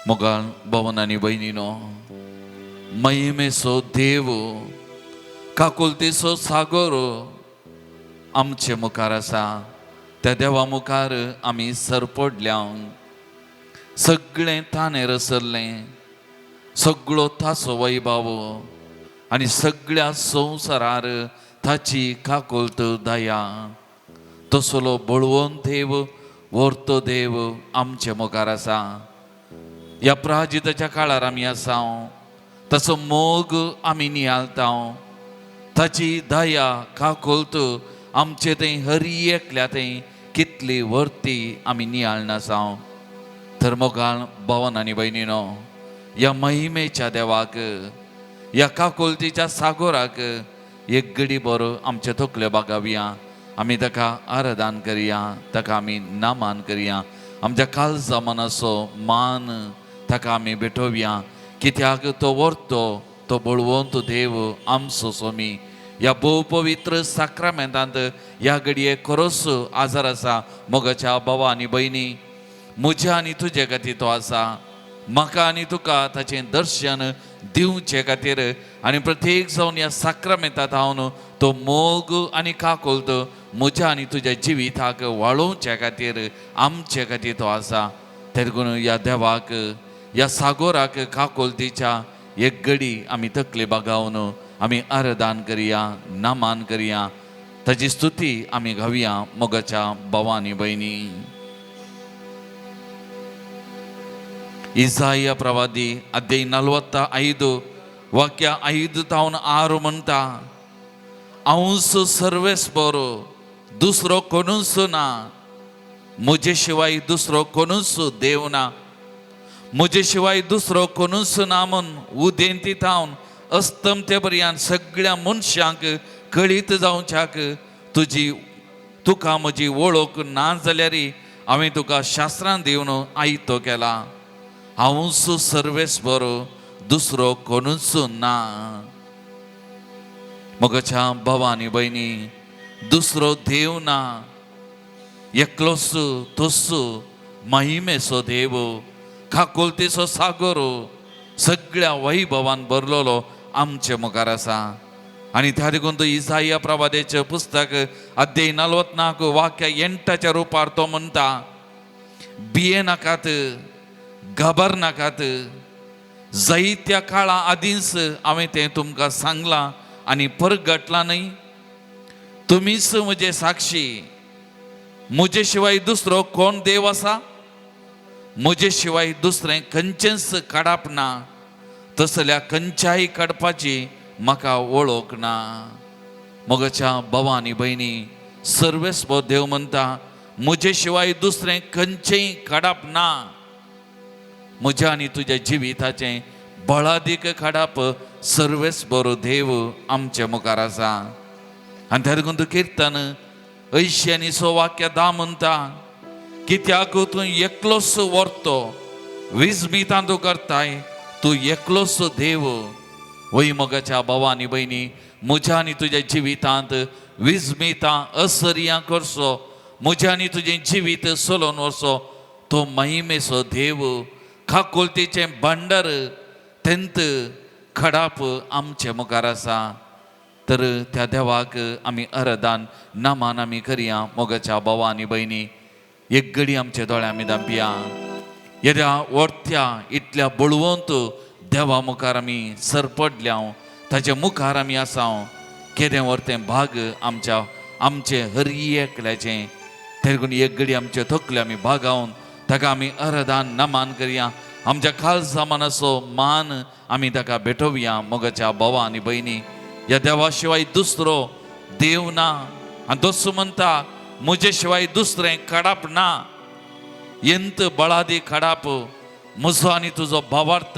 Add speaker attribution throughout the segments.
Speaker 1: मोगाळ भवन आनी भयणीनो, महिमेचो देव, काकुलतेचो सागोर आमचे मुखार आसा. त्या देवा मुखार आमी सरपडल्या. सगळें ताणें रसरलें, सगळो ताचो वैभव आनी सगळ्या संवसारार ताची काकुलत दया. तसलो बळवंत देव, वर्तो देव आमचे मुखार आसा. ह्या प्राजिताच्या काळार आमी आसा. ताचो मोग आमी नियाळता. ताची दया काकुलत आमचे थंय हरी एकल्या थंय कितली वर्ती आमी नियाळना आसा. तर मोगाळ भवन आनी भयणीनो, ह्या महिमेच्या देवाक, ह्या काकुलतीच्या सागोराक एक घडी बरो आमचे तकल्यो बागावया. आमी ताका आराधन करया, ताका आमी नामान करया. आमच्या काळजा मनाचो मान ताका आमी भेटोवया, कित्याक तो व्हरतो, तो बळवंत देव आमचो स्वामी ह्या भोव पवित्र साक्रामेंतांत ह्या घडये खरोच आजार आसा. मोगाच्या भावा आनी भयणी, म्हज्या आनी तुजे खातीर तो आसा. म्हाका आनी तुका ताचें दर्शन दिवचे खातीर आनी प्रत्येक जावन ह्या साक्रामेंतांत हांव तो मोग आनी काकुलत म्हज्या आनी तुज्या जिविताक वाळोवच्या खातीर आमचे खातीर तो आसा. देखून ह्या देवाक, ह्या सागोराक काकुलतीच्या एक घडी आमी तकले बागावन आमी आराधन करया, नमान करया, ताची स्तुती आमी गावया. मोगाच्या भावा आनी भयणी, ಇಸಾಯ ಪ್ರವಾದಿ ಅಧ್ಯಾಯ 45 ವಾಕ್ಯ 5 ತಾವನ್ 6 म्हणटा, हांवच सर्वेस्पर, दुसरो कोणूच ना. म्हजे शिवाय दुसरो कोणूच देव ना. म्हजे शिवाय दुसरो कोणूच ना म्हूण उदेंती थावन अस्तमते पर्यंत सगळ्या मनशांक कळीत जावच्याक तुजी तुका म्हजी वळख ना जाल्यार हांवें तुका शास्त्रां दिवन आयतो केला. हांवूच सर्वेस्पर, दुसरो कोणूच ना. मोगाच्या भावा आनी भयणी, दुसरो देव ना, एकलोच तोच महिमेचो देव, काकुलतेचो सागर, सगळ्या वैभवान भरलेलो आमचे मुखार आसा. आनी त्या देखून तो इसाया प्रवादेचें पुस्तक अध्याय 44 वाक्य 8च्या रुपार तो म्हणटा, भिये नाकात, घाबर नाकात. जायत्या काळा आदींच हांवें तें तुमकां सांगलां आनी परगटलां न्हय. तुमीच म्हजे साक्षी. म्हजे शिवाय दुसरो कोण देव आसा? म्हजे शिवाय दुसरें खंयचेंच काडप ना. तसल्या खंयच्याय काडपाची म्हाका वळख ना. मोगाच्या भावा आनी भयणी, सर्वेस्पर देव म्हणटा, म्हजे शिवाय दुसरें खंयचेंय काडप ना. म्हज्या आनी तुज्या जिविताचें बळादीक काडप सर्वेस्पर देव आमचे मुखार आसा. आनी त्या देखून तूं किर्तन 80 आनी 6 वाक्य 10 म्हणटा, कित्याक तूं एकलोच व्हरतो, विस्मितां तूं करताय, तूं एकलोच देव. वय मोगाच्या भावा आनी भयणी, म्हज्या आनी तुज्या जिवितांत विस्मितां असर्यां करचो, म्हज्या आनी तुजें जिवीत चलोवन वचो तो महिमेचो देव, काकुलतेचें भांडार तेंत खडाप आमचे मुखार आसा. तर त्या देवाक आमी अरदान नमान आमी करया. मोगाच्या भावा आनी भयणी, एक घडी आमच्या दोळ्या आमी धांपया. येद्या वरत्या इतल्या बळवंत देवा मुखार आमी सरपडल्या, ताच्या मुखार आमी आसा. केदें व्हरतें भाग आमच्या आमचें हरी एकल्याचें. देखून एक घडी आमचे तकले आमी भागावन ताका आमी अरदान नमान करया. आमच्या खालसा मनाचो मान आमी ताका भेटोवया. मोगाच्या भावा आनी भयणी, ह्या देवा शिवाय दुसरो देव ना. आनी दोस म्हणटा, म्हजे शिवाय दुसरें काडप ना. एंत बळादी काडप म्हजो आनी तुजो भावार्थ,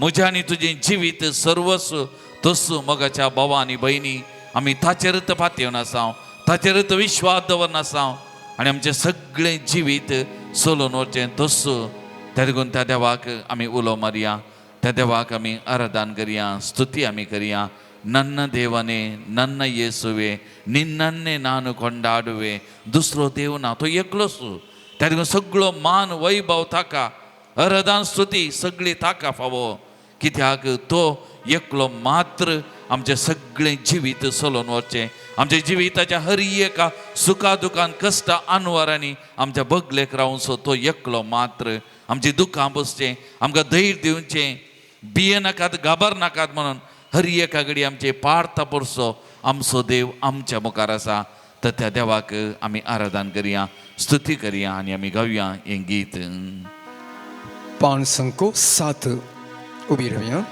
Speaker 1: म्हजें आनी तुजें जिवीत सर्वस्व तस. मोगाच्या भावा आनी भयणी, आमी ताचेरच पातयेवन आसा, ताचेरच विश्वास दवरन आसा आनी आमचें सगळें जिवीत चलोवन वचचें तस. त्या देखून त्या देवाक आमी उलो मारया, त्या देवाक आमी आराधन करया, ಸ್ತುತಿ आमी करया. ನನ್ನ ದೇವನೇ, ನನ್ನ ಯೇಸುವೆ, ನಿನ್ನನ್ನೇ ನಾನು ಕೊಂಡಾಡುವೆ. दुसरो देव ना, तो एकलोच. त्या देखून सगळो मान वैभव ताका. अरदान स्तुती सगळी ताका फावो, कित्याक तो एकलो मात्र आमचें सगळें जिवीत चलोवन वचचें, आमच्या जिविताच्या हर एका सुखा दुखान कश्ट अनवरांनी आमच्या बगलेक रावचो तो एकलो मात्र. आमची दुखां बसचें, आमकां धैर्य दिवचें, भिये नाकात घाबर नाकात म्हणून हर एका घडी आमचे पार्थ परसो आमचो देव आमच्या मुखार आसा. तर त्या देवाक आमी आराधन करया, स्तुती करया आनी आमी गावया हें गीत.
Speaker 2: 507 उबी रावया.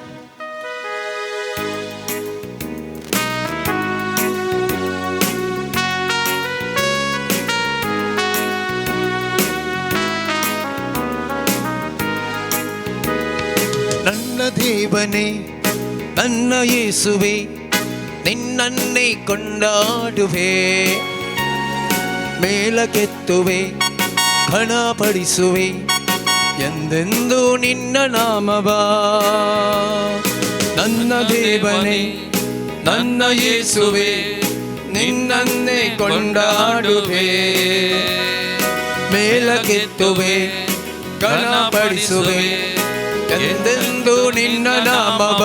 Speaker 3: ನನ್ನ ದೇವನೇ ನನ್ನ ಯೇಸುವೆ ನಿನ್ನನ್ನೇ ಕೊಂಡಾಡುವೆ, ಮೇಲಕ್ಕೆತ್ತುವೆ ಘನಪಡಿಸುವೆ ಎಂದೆಂದು ನಿನ್ನ ನಾಮವ. ನನ್ನ ದೇವನೇ ನನ್ನ ಯೇಸುವೆ ನಿನ್ನನ್ನೇ ಕೊಂಡಾಡುವೆ, ಮೇಲಕ್ಕೆತ್ತುವೆ ಘನಪಡಿಸುವೆ ಎಂದೆಂದು ನಿನ್ನ ನಾಮವ.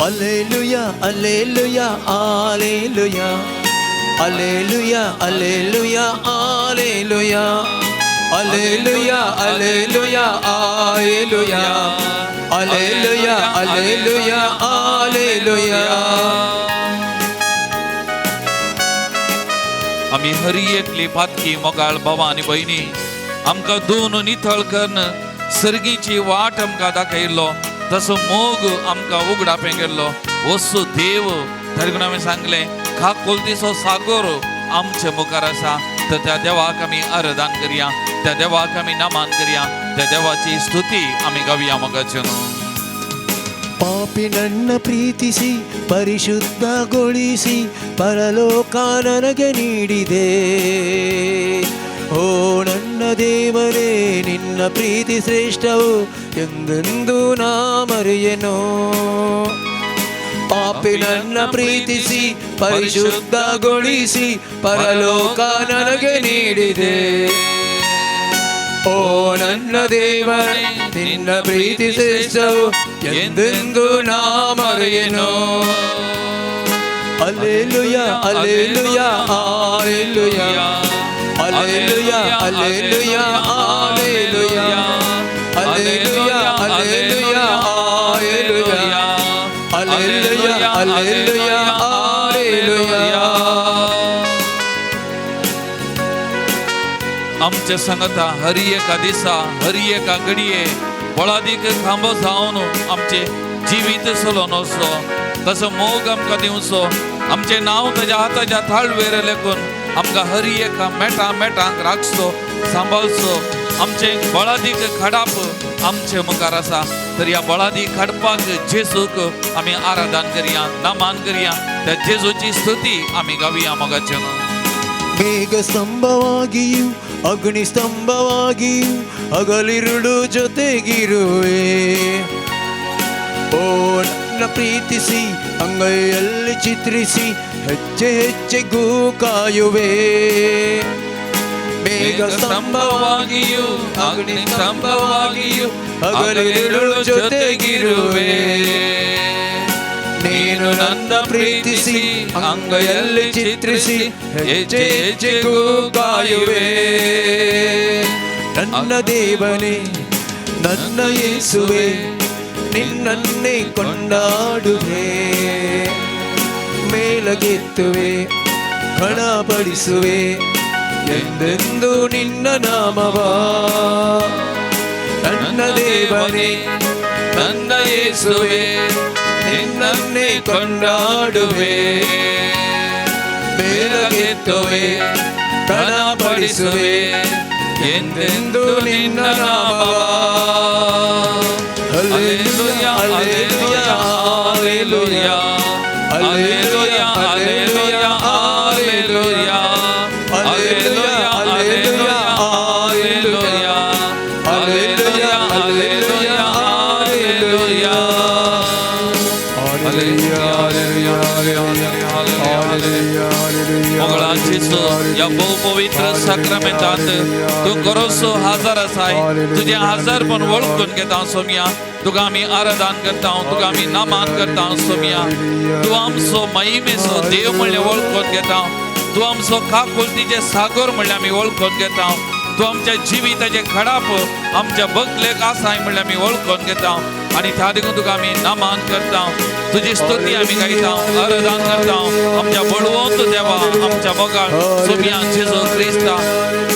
Speaker 3: Alleluia alleluia alleluia alleluia alleluia alleluia alleluia alleluia alleluia alleluia alleluia alleluia.
Speaker 1: आमी हरी एकली पातकी मोगाळ भावा आनी भयणी, आमकां दोन नितळ करून सर्गीची वाट आमकां दाखयल्लो, तसो मोग आमकां उगडापें केल्लो वस्तू देव. तरी आमी सांगलें खाकोलतीचो सागोर आमचे मुखार आसा. तर त्या देवाक आमी आराधन करया, त्या देवाक आमी नमन करया, त्या देवाची स्तुती आमी गावया मोगाचे.
Speaker 3: ಪಾಪಿ ನನ್ನ ಪ್ರೀತಿಸಿ ಪರಿಶುದ್ಧಗೊಳಿಸಿ ಪರಲೋಕ ನನಗೆ ನೀಡಿದೆ. ಓ ನನ್ನ ದೇವರೇ ನಿನ್ನ ಪ್ರೀತಿ ಶ್ರೇಷ್ಠವು ಎಂದೆಂದೂ ನಾ ಮರೆಯೆನು. ಪಾಪಿ ನನ್ನ ಪ್ರೀತಿಸಿ ಪರಿಶುದ್ಧಗೊಳಿಸಿ ಪರಲೋಕ ನನಗೆ ನೀಡಿದೆ. ಓ ನನ್ನ ದೇವರೇ ನಿನ್ನ ಪ್ರೀತಿ ಶ್ರೇಷ್ಠವು ಎಂದೆಂದು ನಾ ಮರೆಯೆನು. Alleluia alleluia alleluia alleluia alleluia alleluia alleluia alleluia alleluia alleluia alleluia alleluia.
Speaker 1: आमच्या संगता हर एका दिसा हर एका घडये बळादीक खांबो जावन आमचे जिवीत चलोवन वचचो, तसो मोग आमकां दिवचो, आमचें नांव ताज्या हाताच्या थाळवेर लेखून आमकां हर एका मेटां मेटांक राखचो, सांबाळचो. आमचें बळादीक खडाप आमचे मुखार आसा. तर ह्या बळादीक खडपाक जेजूक आमी आराधन करया, नमन करया, त्या जेजूची स्तुती आमी गावया मोगाचे.
Speaker 3: ಮೇಘ ಸ್ತಂಭವಾಗಿಯೂ ಅಗ್ನಿ ಸ್ತಂಭವಾಗಿಯೂ ಹಗಲಿರುಳು ಜೊತೆಗಿರುವೆ. ಓ ನನ್ನ ಪ್ರೀತಿಸಿ ಅಂಗೈಯಲ್ಲಿ ಚಿತ್ರಿಸಿ ಹೆಜ್ಜೆ ಹೆಜ್ಜೆಗೂ ಕಾಯುವೆ. ಮೇಘ ಸ್ತಂಭವಾಗಿಯೂ ಅಗ್ನಿ ಸ್ತಂಭವಾಗಿಯೂ ಹಗಲಿರುಳು ಜೊತೆಗಿರುವೆ. ನೀನು ನನ್ನ ಪ್ರೀತಿಸಿ ಅಂಗೈಯಲ್ಲಿ ಚಿತ್ರಿಸಿ ಹೆಜ್ಜೆ ಹೆಜ್ಜೆಗೂ ಕಾಯುವೆ. ನನ್ನ ದೇವನೇ ನನ್ನ ಯೇಸುವೆ ನಿನ್ನನ್ನೇ ಕೊಂಡಾಡುವೆ, ಮೇಲಗೆತ್ತುವೆ ಘನಪಡಿಸುವೆ ಎಂದೆಂದು ನಿನ್ನ ನಾಮವ. ನನ್ನ ದೇವನೇ ನನ್ನ ಯೇಸುವೆ ನಿನ್ನನ್ನೇ ಕೊಂಡಾಡುವೆ, ಮೇಲಗೆತ್ತುವೆ ಘನಪಡಿಸುವೆ ಎಂದೆಂದು ನಿನ್ನ ನಾಮವ. Alleluia alleluia alleluia alleluia alleluia alleluia alleluia alleluia alleluia alleluia alleluia alleluia.
Speaker 1: ಮೊಗಳಾಚಿ जेजू, ह्या भोव पवित्र साक्रामेंतांत तूं खरोच हजर आसाय. तुजें हजरपण वळखून घेता सोमया. तुका आमी आराधन करता, तुका आमी नामान करता सोमया. तूं आमचो महिमेचो देव म्हणलें वळखून घेता. तूं आमचो काकुळतीचे सागर म्हणल्यार आमी वळखून घेता. तूं आमच्या जिविताचे खडाप आमच्या बगलेक आसाय म्हणल्यार आमी वळखून घेता आनी त्या देखून तुका आमी नामान करता. तुजी स्तुती आमी गायता, आराधन करता. आमच्या बळवंत देवा, आमच्या मोगाळ सोमया जेजू क्रिस्ता,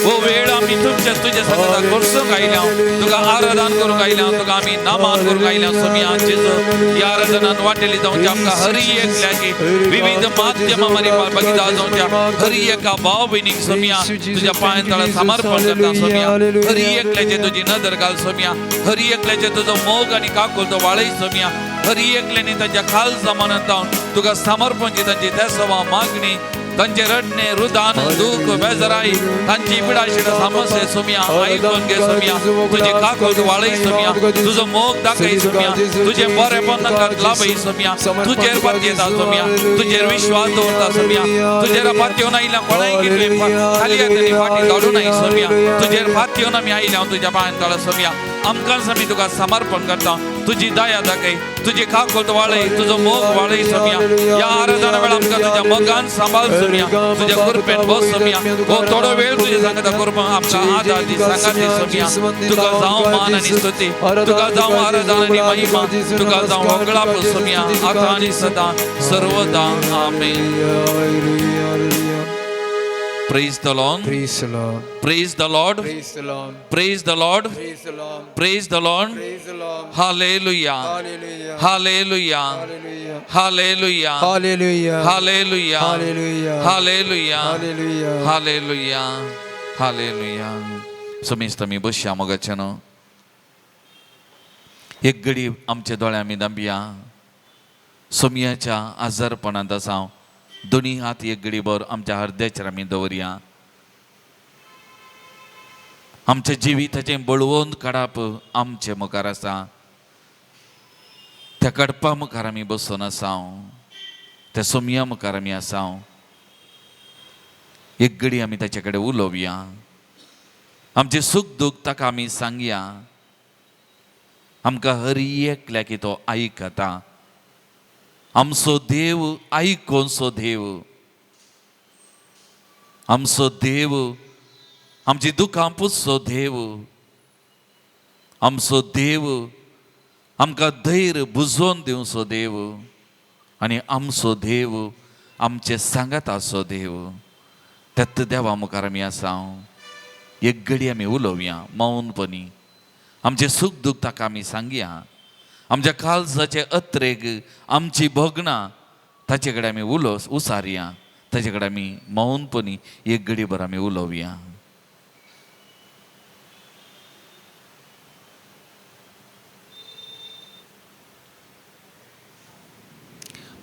Speaker 1: हो वेळ आमी तुमच्या तुज्या सांगाता घोरसूंक आयल्या, तुका आराधन करूंक आयल्या, तुका आमी नामान करूंक आयल्या. सोमया जेजू, ह्या आराधनान वाटेली जावच्या आमकां हरी एकल्याची विविध माध्यमां बगिता जावच्या हरी एका भाव भयणीक सोमया तुज्या पांय तळा समर्पण करता. सोमया, हरी एकल्याचे तुजी नदर घाल. सोमया, हरी एकल्याचे तुजो मोग आनी काकुळतो वाळय. सोमया, हरी एकल्यानी तांच्या खाल जमानात तुका समर्पण तांची तेसवा मागणी, तांचे रडणे, रुदान, दुःख, बेजराई, तांची पिडाशिड समस्या सोमया आयकून घे. सोमया, तुजी काकुळत वाळय. सोमया, तुजो मोग दाखय. सोमया, तुजें बरेपण तांकां लाभय. सोमया, तुजेर पातयेता. सोमया, तुजेर विश्वास दवरता. सोमया, तुजेर पातयेवन आयल्या कोणाय कितें खाली हातांनी फाटी धाडूं नाय. सोमया, तुजेर पातयेवन आमी आयल्या तुज्या पांयां तळा. सोमया, आमकां आमी तुका समर्पण करता. तुजी दया दाखय, तुजी काकुळत वाळय, तुजो मोग वाळय. सोमया, ह्या आराधना वेळा आमकां तुज्या मोगान सांबाळ. सोमया, तुज्या कृपेन बस. सोमया, हो थोडो वेळ तुज्या सांगता कृपा आमकां आदार दी, सांगात दी. सोमया, तुका जावं मान आनी स्तुती, तुका जावं आराधना आनी महिमा, तुका जावं होगळाप. सोमया, आतां आनी सदां सर्वदा. आमेन. Praise the Lord.
Speaker 2: Praise the Lord.
Speaker 1: Praise the Lord.
Speaker 2: Praise the Lord.
Speaker 1: Praise the Lord.
Speaker 2: Praise the Lord.
Speaker 1: Praise the Lord.
Speaker 2: Praise the Lord.
Speaker 1: Hallelujah.
Speaker 2: Hallelujah.
Speaker 1: Hallelujah.
Speaker 2: Hallelujah.
Speaker 1: Hallelujah.
Speaker 2: Hallelujah.
Speaker 1: Hallelujah.
Speaker 2: Hallelujah.
Speaker 1: Hallelujah.
Speaker 2: Hallelujah.
Speaker 1: Hallelujah. Hallelujah. समेस्त आमी बसया मोगाच्यानो. एक घडी आमच्या दोळ्या आमी दांबया. सोमयाच्या आजारपणांत आसा. दोनी हात एक घडीभर आमच्या हृदयाचेर आमी दवरया. आमच्या जिविताचें बळवंत काडप आमचे मुखार आसा. त्या कडपा मुखार आमी बसून आसा, त्या सोमया मुखार आमी आसा. एक घडी आमी ताचे कडेन उलोवया. आमचें सूख दूख ताका आमी सांगया. आमकां हर एकल्याक तो आयकता. आमचो देव आयकोनसो देव, आमचो देव आमची दुखां पुसचो देव, आमचो देव आमकां धैर्य बुजोवन दिवचो देव आनी आमचो देव आमचे सांगाताचो देव. त्याच देवा मुखार आमी आसा. एक घडी आमी उलोवया मौनपणी. आमचें सूख दूख ताका आमी सांगया. आमच्या काळजाचे अत्रेग, आमची भोगणां ताचे कडेन आमी उलो उसारया. ताचे कडेन आमी मौनपणी एक घडीभर आमी उलोवया.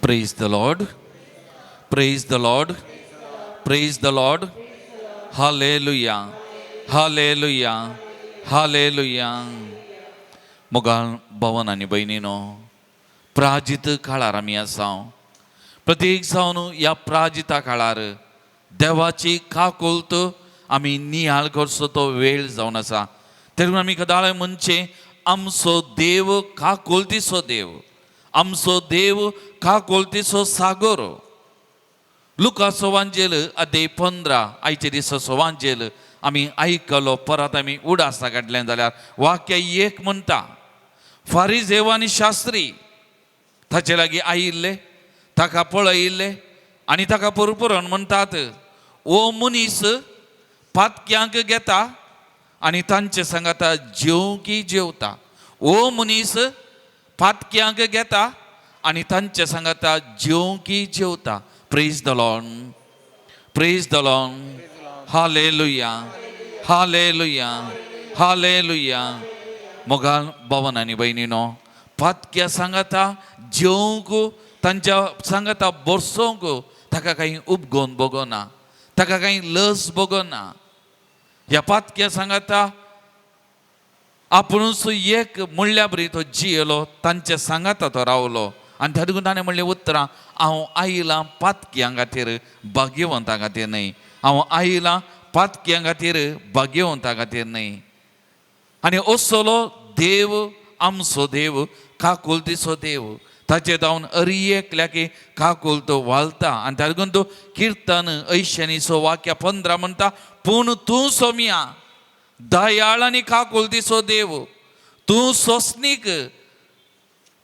Speaker 1: Praise the Lord. Praise the Lord. Praise the Lord. Hallelujah. Hallelujah. Hallelujah. मोगाळ भवन आनी भयणीनो, प्राजीत काळार आमी आसा. प्रत्येक जावन ह्या प्राजिता काळार देवाची काकुळत आमी नियाळ करचो तो वेळ जावन आसा. तेन्ना आमी कदाळ म्हणचें, आमचो देव काकुळतीचो देव, आमचो देव काकुळतीचो सागर. लुकाचो वांजेल अध्याय 15, आयचे दिसाचो वांजेल आमी आयकलो. परत आमी उडासा काडलें जाल्यार वाक्य एक म्हणटा, फारीजेव आनी शास्त्री ताचे लागीं आयिल्ले, ताका पळयिल्ले आनी ताका पुरपुरून म्हणटात, ओ मनीस पातक्यांक घेता आनी तांचे सांगाता जेवंकी जेवता. ओ मनीस पातक्यांक घेता आनी तांचे सांगाता जेवंकी जेवता. Praise the Lord. Praise the Lord. Hallelujah. Hallelujah. Hallelujah. मोगाल भवन आनी भयणीनो, पातक्या सांगाता जेवंक, तांच्या सांगाता बसोवंक ताका कांय उपगोन भोगना, ताका कांय लस भोगना. ह्या पातक्या सांगाता आपुणूच एक म्हणल्या बरी तो जियेलो, तांच्या सांगाता तो रावलो आनी त्या देखून ताणें म्हणलें उतरां, हांव आयलां पातक्यां खातीर, भाग्यवंतां खातीर न्हय. हांव आयलां पातक्यां खातीर, भाग्यवंता खातीर न्हय. आनी असलो देव आमचो देव, काकुळतीचो देव, ताचे धांवन अरी एकल्याकी काकुळत वालता. आनी ताका लागून तो किर्तन 80 वाक्य 15 म्हणटा, पूण तूं सोमया दयाळ आनी काकुळतीचो देव, तूं सोंसणीक,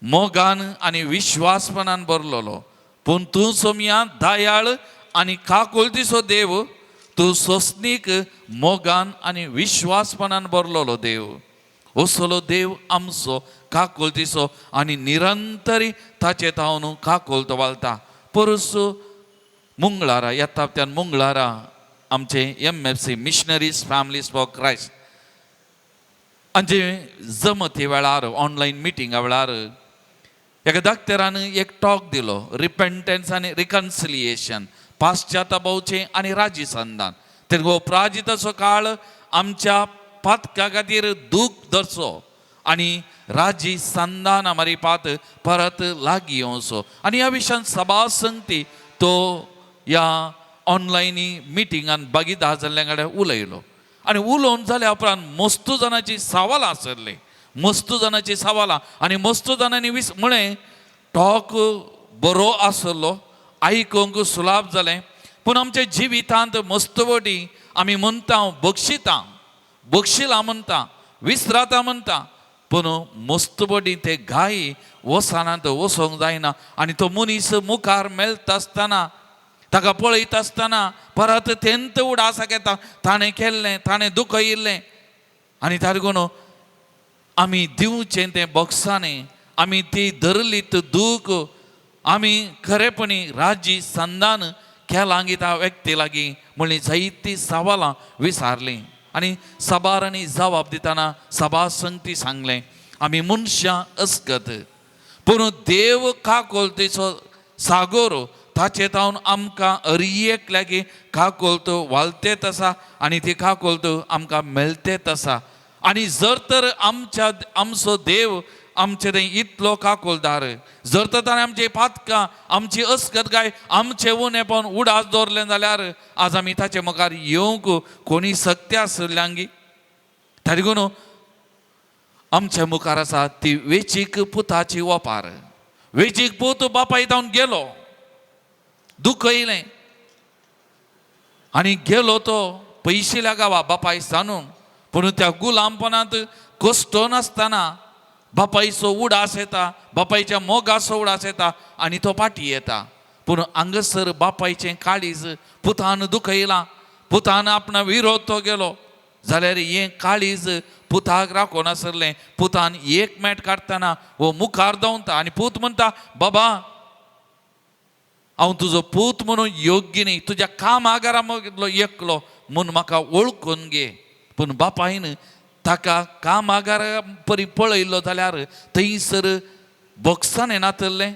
Speaker 1: मोगान आनी विश्वासपणान भरलेलो. पूण तूं सोमया दयाळ आनी काकुळतीचो देव, तूं सोंसणीक, मोगान आनी विश्वासपणान भरलेलो देव. असलो देव आमचो काकुळतीचो आनी निरंतरी ताचे तावन काकुळत वालता. परस मंगळारा, येता त्यान मंगळारा आमचे MFC, Missionaries Families for Christ आमचे जमती वेळार, ऑनलायन मिटिंगा वेळार एका दाक्तेरान एक टॉक दिलो, रिपेंटन्स आनी रिकन्सिलिएशन, पाश्चातापाचें आनी राजी संदान. तर हो प्राजिताचो काळ आमच्या पातका खातीर दूख धरचो आनी राजी संदान आमारी पात परत लागीं येवचो. आनी ह्या विशयान सभा संगती तो ह्या ऑनलायन मिटिंगान भागीदार जाल्ल्या कडेन उलयलो. आनी उलोवन जाल्या उपरांत मस्तू जाणाची सवालां आसली, मस्तू जाणाची सवालां. आनी मस्तू जाणांनी विस म्हळें, टॉक बरो आसलो, आयकूंक सुलाभ जालें, पूण आमच्या जिवितांत मस्तवटी आमी म्हणटा बक्षिता, बक्षिला म्हणटा, विसराता म्हणटा, पूण मस्तबडी ते गाय वसानात वचोंक जायना. आनी तो मनीस मुखार मेळटा आसतना, ताका पळयता आसतना परत तेंत उडासाक येता, ताणें केल्लें, ताणें दुखयिल्लें. आनी ताका आमी दिवचें तें बॉक्सांनी आमी ती धरली त दूख आमी खरेपणी राजी संदान केलां त्या व्यक्ती लागीं म्हणली जायतीं सवालां विचारलीं. आनी साबारांनी जबाब दितना सभा संगती सांगलें, आमी मनशां अस्कत, पूण देव काकोलतेचो सागोर, ताचे तावन आमकां अरियेक लागीं काकोलत वालतेत आसा आनी ती काकोलत आमकां मेळतेत आसा. आनी जर तर आमच्या आमचो देव आमचे थंय इतलो काकोलदार, जर तर ताणें आमची पातकां, आमची अस्कत काय, आमचें उणेपण उडास दवरलें जाल्यार आज आमी ताचे मुखार येवंक कोणी सक्ती आसल्यांगी. ताका लागून आमच्या मुखार आसा ती वेचीक पुताची वपार. वेचीक पूत बापाय जावन गेलो, दुखयलें आनी गेलो तो पयशिल्या गांवा बापाय सांडून. पूण त्या गुलामपणांत कश्ट नासतना बापायचो उडास येता, बापायच्या मोगाचो उडास येता आनी तो फाटी येता. पूण हांगासर बापायचें काळीज, पुतान दुखयलां, पुतान आपणा विरोध तो गेलो जाल्यार हें काळीज पुताक राखून आसलें. पुतान एक मेट काडटना हो मुखार धांवता आनी पूत म्हणटा, बाबा, हांव तुजो पूत म्हणून योग्य न्ही, तुज्या कामागारा मदलो एकलो म्हूण म्हाका वळखून घे. पूण बापायन ताका कामागारा परी पळयल्लो जाल्यार थंयसर बोक्साणें नातल्लें,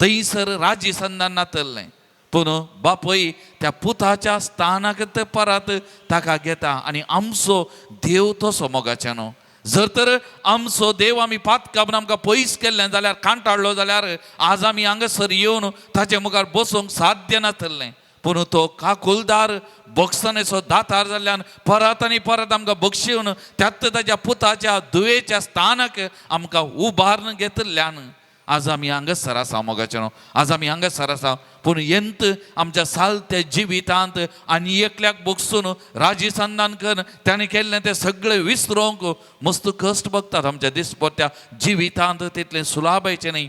Speaker 1: थंयसर राजी संदान नातल्लें. पूण बापूय त्या पुताच्या स्थानाक ते परत ताका घेता. आनी आमचो देव तसो मोगाचे न्हू. जर तर आमचो देव आमी पातकां आमकां पयस केल्लें जाल्यार, कांटाळ्ळो जाल्यार आज आमी हांगासर येवन ताचे मुखार बसूंक साध्य नातल्लें. पूण तो काकुलदार बक्षणेचो दातार जाल्ल्यान परत आनी परत आमकां बक्षीवन त्याच ताच्या पुताच्या दुयेच्या स्थानाक आमकां उबारून घेतिल्ल्यान आज आमी हांगासर आसा मोगाचे न्हू. आज आमी हांगासर आसा. पूण यंत आमच्या सालत्या जिवितांत आनी एकल्याक बगसून राजी संदान कर ताणें केल्लें तें सगळें विसरोंक मस्त कश्ट बगतात. आमच्या दिसपट्ट्या जिवितांत तितलें सुलाभायचें न्ही.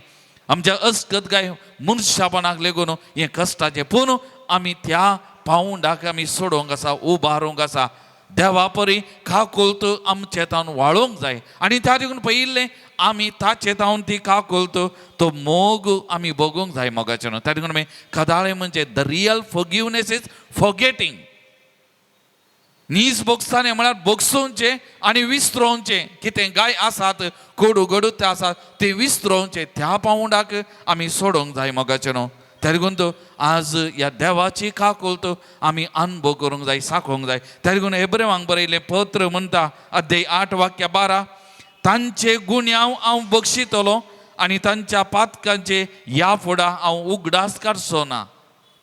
Speaker 1: आमच्या अस्कत काय मनशापणाक लेगून हें कश्टाचें. पूण आमी त्या पावंडाक आमी सोडोवंक आसा, उबारूंक आसा. देवा परी काकुळत आमचे तावन वाळोवंक जाय. आनी त्या देखून पळयिल्लें आमी ताचे तावन ती काकुळत तो मोग आमी भोगूंक जाय मोगाचे न्हू. त्या देखून आमी कदाळे म्हणजे the real forgiveness is forgetting. नीज बोगसाने म्हळ्यार बोगसोवचें आनी विसरोवचें. कितें गाय आसात, कोडू गडू ते आसात, ते विसरोवचें, त्या पावंडाक आमी सोडोवंक जाय मोगाचें न्हू. त्या देखून तो आज ह्या देवाची काकुळत आमी अनुभव करूंक जाय, साकोवंक जाय. त्या देखून एब्रेवांक बरयलें पत्र म्हणटा, अध्याय 8 वाक्य 12, तांचे गुन्यांव हांव बक्षितलो आनी तांच्या पातकांचे ह्या फुडां हांव उगडास काडचो ना.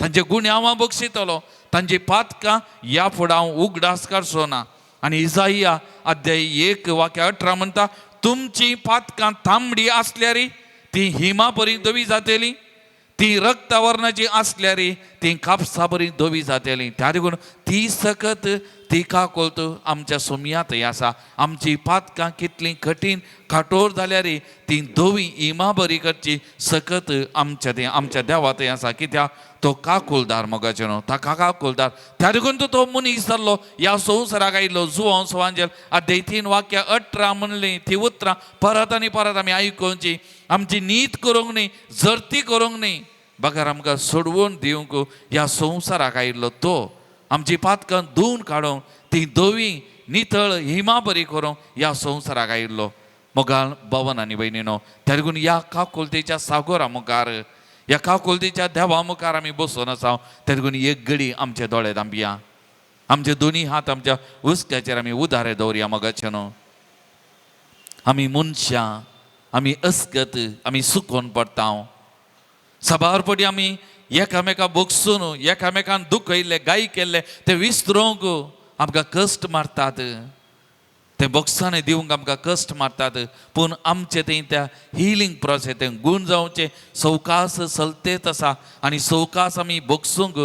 Speaker 1: तांचे गुन्यांव हांव बक्षितलो. तांची पातकां ह्या फुडें हांव उगडास काडचो ना. आनी इजाइया अध्याय 1 वाक्य 18 म्हणटा, तुमची पातकां तांबडी आसल्यार ती हिमा बरी धवी जातली, ती रक्तवर्णाची आसल्यार ती कापसा बरी धवी जातली. त्या देखून ती सकत ती काकोलत आमच्या सोमयांत आसा. आमची पातकां कितली कठीण काठोर जाल्यार ती धवी हिमा बरी करची सकत आमच्या ते आमच्या देवा थंय आसा. कित्याक तो काकुलदार मोगाचें न्हू, ताका काकुलदार. त्या देखून तो मनीस जाल्लो ह्या संवसाराक आयिल्लो. जुवांव सुवांजेल अध्याय 3 वाक्य 18 म्हणली ती उतरां परत आनी परत आमी आयकुची. आमची नीत करूंक न्ही, जरती करूंक न्ही, बगर आमकां सोडवून दिवंक ह्या संवसाराक आयिल्लो तो आमची पातकां धुवन काडूंक, ती धवी नितळ हिमा बरी करूंक ह्या संवसाराक आयिल्लो. मोगाळ भवन आनी भयणीनो, त्या देखून ह्या काकुलतेच्या सागोरा मुखार, ह्या काकुलतेच्या देवा मुखार आमी बसून आसा. त्या देखून एक घडी आमचे दोळे धांपया, आमचे दोनी हात आमच्या हुस्क्याचेर आमी उदारे दवरया. मोगाचे न्हू, आमी मनशां, आमी अस्कत, आमी सुकोन पडटा. साबार पटी आमी एकामेका बोगसून एकामेकान दुखयल्ले गाय केल्ले ते विसरूंक आमकां कश्ट मारतात, ते बोगसाणे दिवंक आमकां कश्ट मारतात. पूण आमचे थंय त्या हिलींग प्रोसेस, तें गूण जावचें सवकास चलतेच आसा आनी सवकास आमी बोगसूंक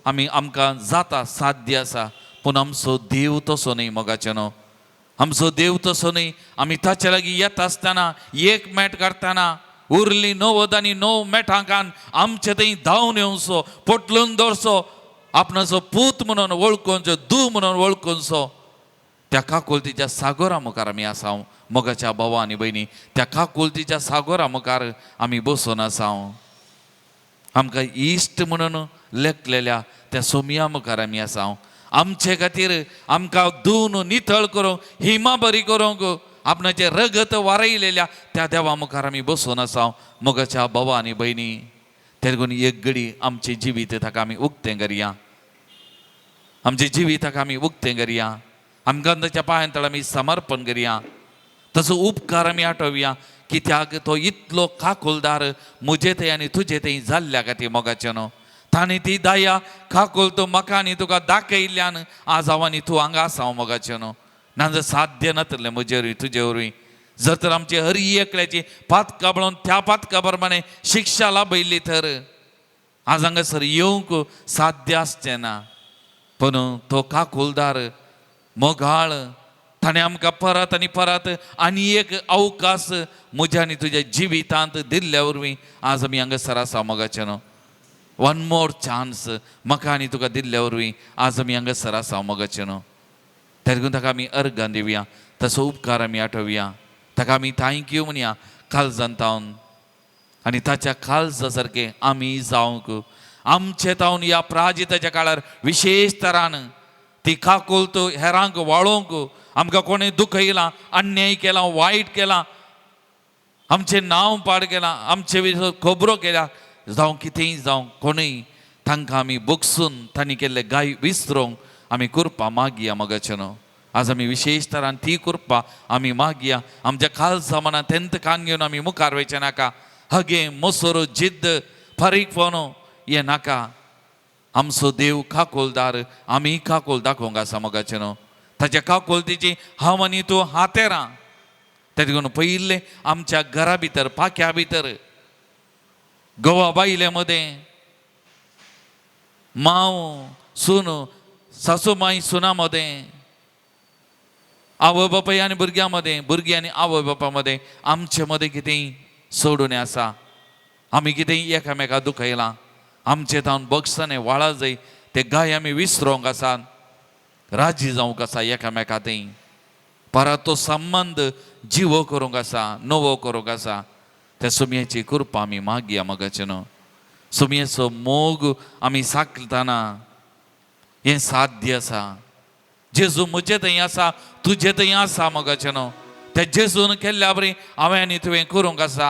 Speaker 1: आमी आमकां जाता, साध्य आसा. पूण आमचो देव तसो न्हय मोगाचें न्हू, आमचो देव तसो न्हय. आमी ताचे लागीं येता आसतना एक मेट काडटना उरली 99 मेटांकान आमचे थंय धांवन येवचो, पोटलून दवरचो, आपणाचो पूत म्हणून वळखुचो, दू म्हणून वळखुचो. त्या काकुलतीच्या सागोरा मुखार आमी आसा. मोगाच्या भावा आनी भयणी, त्या काकुलतीच्या सागोरा मुखार आमी बसून आसा. आमकां इश्ट म्हणून लेखलेल्या त्या सोमया मुखार आमी आसा. आमचे खातीर आमकां धुवन नितळ करूंक, हिमा बरी करूंक आपणाचें रगत वारयलेल्या त्या देवा मुखार आमी बसून आसा. मोगाच्या भावा आनी भयणी, ते देखून एक घडी आमचें जिवीत ताका आमी उक्तें करया, आमचें जिवीत ताका आमी उक्तें करया. आमकां ताच्या पांयां तळ आमी समर्पण करया, तसो उपकार आमी आठोवया. कित्याक तो इतलो काकुलदार म्हजे थंय आनी तुजे थंय जाल्ल्या खातीर मोगाचें न्हू. ताणें ती दया काकुल तो म्हाका आनी तुका दाखयल्ल्यान आज हांव आनी तूं हांगा आसा मोगाचें न्हू. ना साध्य नातलें म्हजे वरवीं तुजे वरवीं. जर तर आमची हरी एकल्याची पातकां पळोवन त्या पातकां प्रमाणे शिक्षा लाभयल्ली तर आज हांगासर येवंक साध्य आसचें ना. पूण तो काकुलदार मोगाळ ताणें आमकां परत आनी परत आनी एक अवकाश म्हज्या आनी तुज्या जिवितांत दिल्ल्या वरवीं आज आमी हांगासर आसा मोगाचें न्हू. वन मोर चान्स म्हाका आनी तुका दिल्ल्या वरवीं आज आमी हांगासर आसा मोगाचें न्हू. त्या देखून ताका आमी अर्गां दिवया, तसो उपकार आमी आठोवया, ताका आमी thank you म्हणया काळजान तावन. आनी ताच्या काळजा सारकें आमी जावंक आमचे तावन ह्या प्राजिताच्या काळार विशेश तरान ती काकुलत हेरांक वाळोवंक, आमकां कोणें दुखयलां, अन्याय केला, वायट केला, आमचें नांव पाड केलां, आमचे खबरो केल्या, जावं कितेंय जावं कोणूय तांकां आमी बोगसून तांणी केल्ले गाय विसरूंक आमी कृपा मागया मोगाचें न्हू. आज आमी विशेश तरान ती कृपा आमी मागया. आमच्या खालसा मनान तेंत कान घेवन आमी मुखार वयचें नाका. हगे मोसोरो जिद्द फारीक फोनो हें नाका. आमचो देव काकुलदार, आमी काकुल दाखोवंक आसा मोगाचें न्हू. ताच्या काकुलतीची हांव आनी तूं हातेरां. त्या देखून पयिल्लें आमच्या घरा भितर, पाख्या भितर, गोवा बायले मदें, मांव सून, सासू माय सुना मदें, आवय बापाय आनी भुरग्यां मदें, भुरगीं आनी आवय बापा मदें, आमचे मदें कितेंय सोडून आसा. आमी कितेंय एकामेका दुखयलां, आमचे तावन बक्षाने वाळा जाय ते गाय आमी विसरोंक आसा, राजी जावंक आसा एकामेका थंय. परत तो संबंद जिवो करूंक आसा, नवो करूंक आसा. त्या सुमयेची कृपा आमी मागया मोगाचें न्हू. सुमयेचो मोग आमी साकतना हें साध्य आसा. जेजू म्हजे थंय आसा, तुजे थंय आसा मोगाचें न्हू. त्या जेजून केल्ल्या बरी हांवें आनी तुवें करूंक आसा.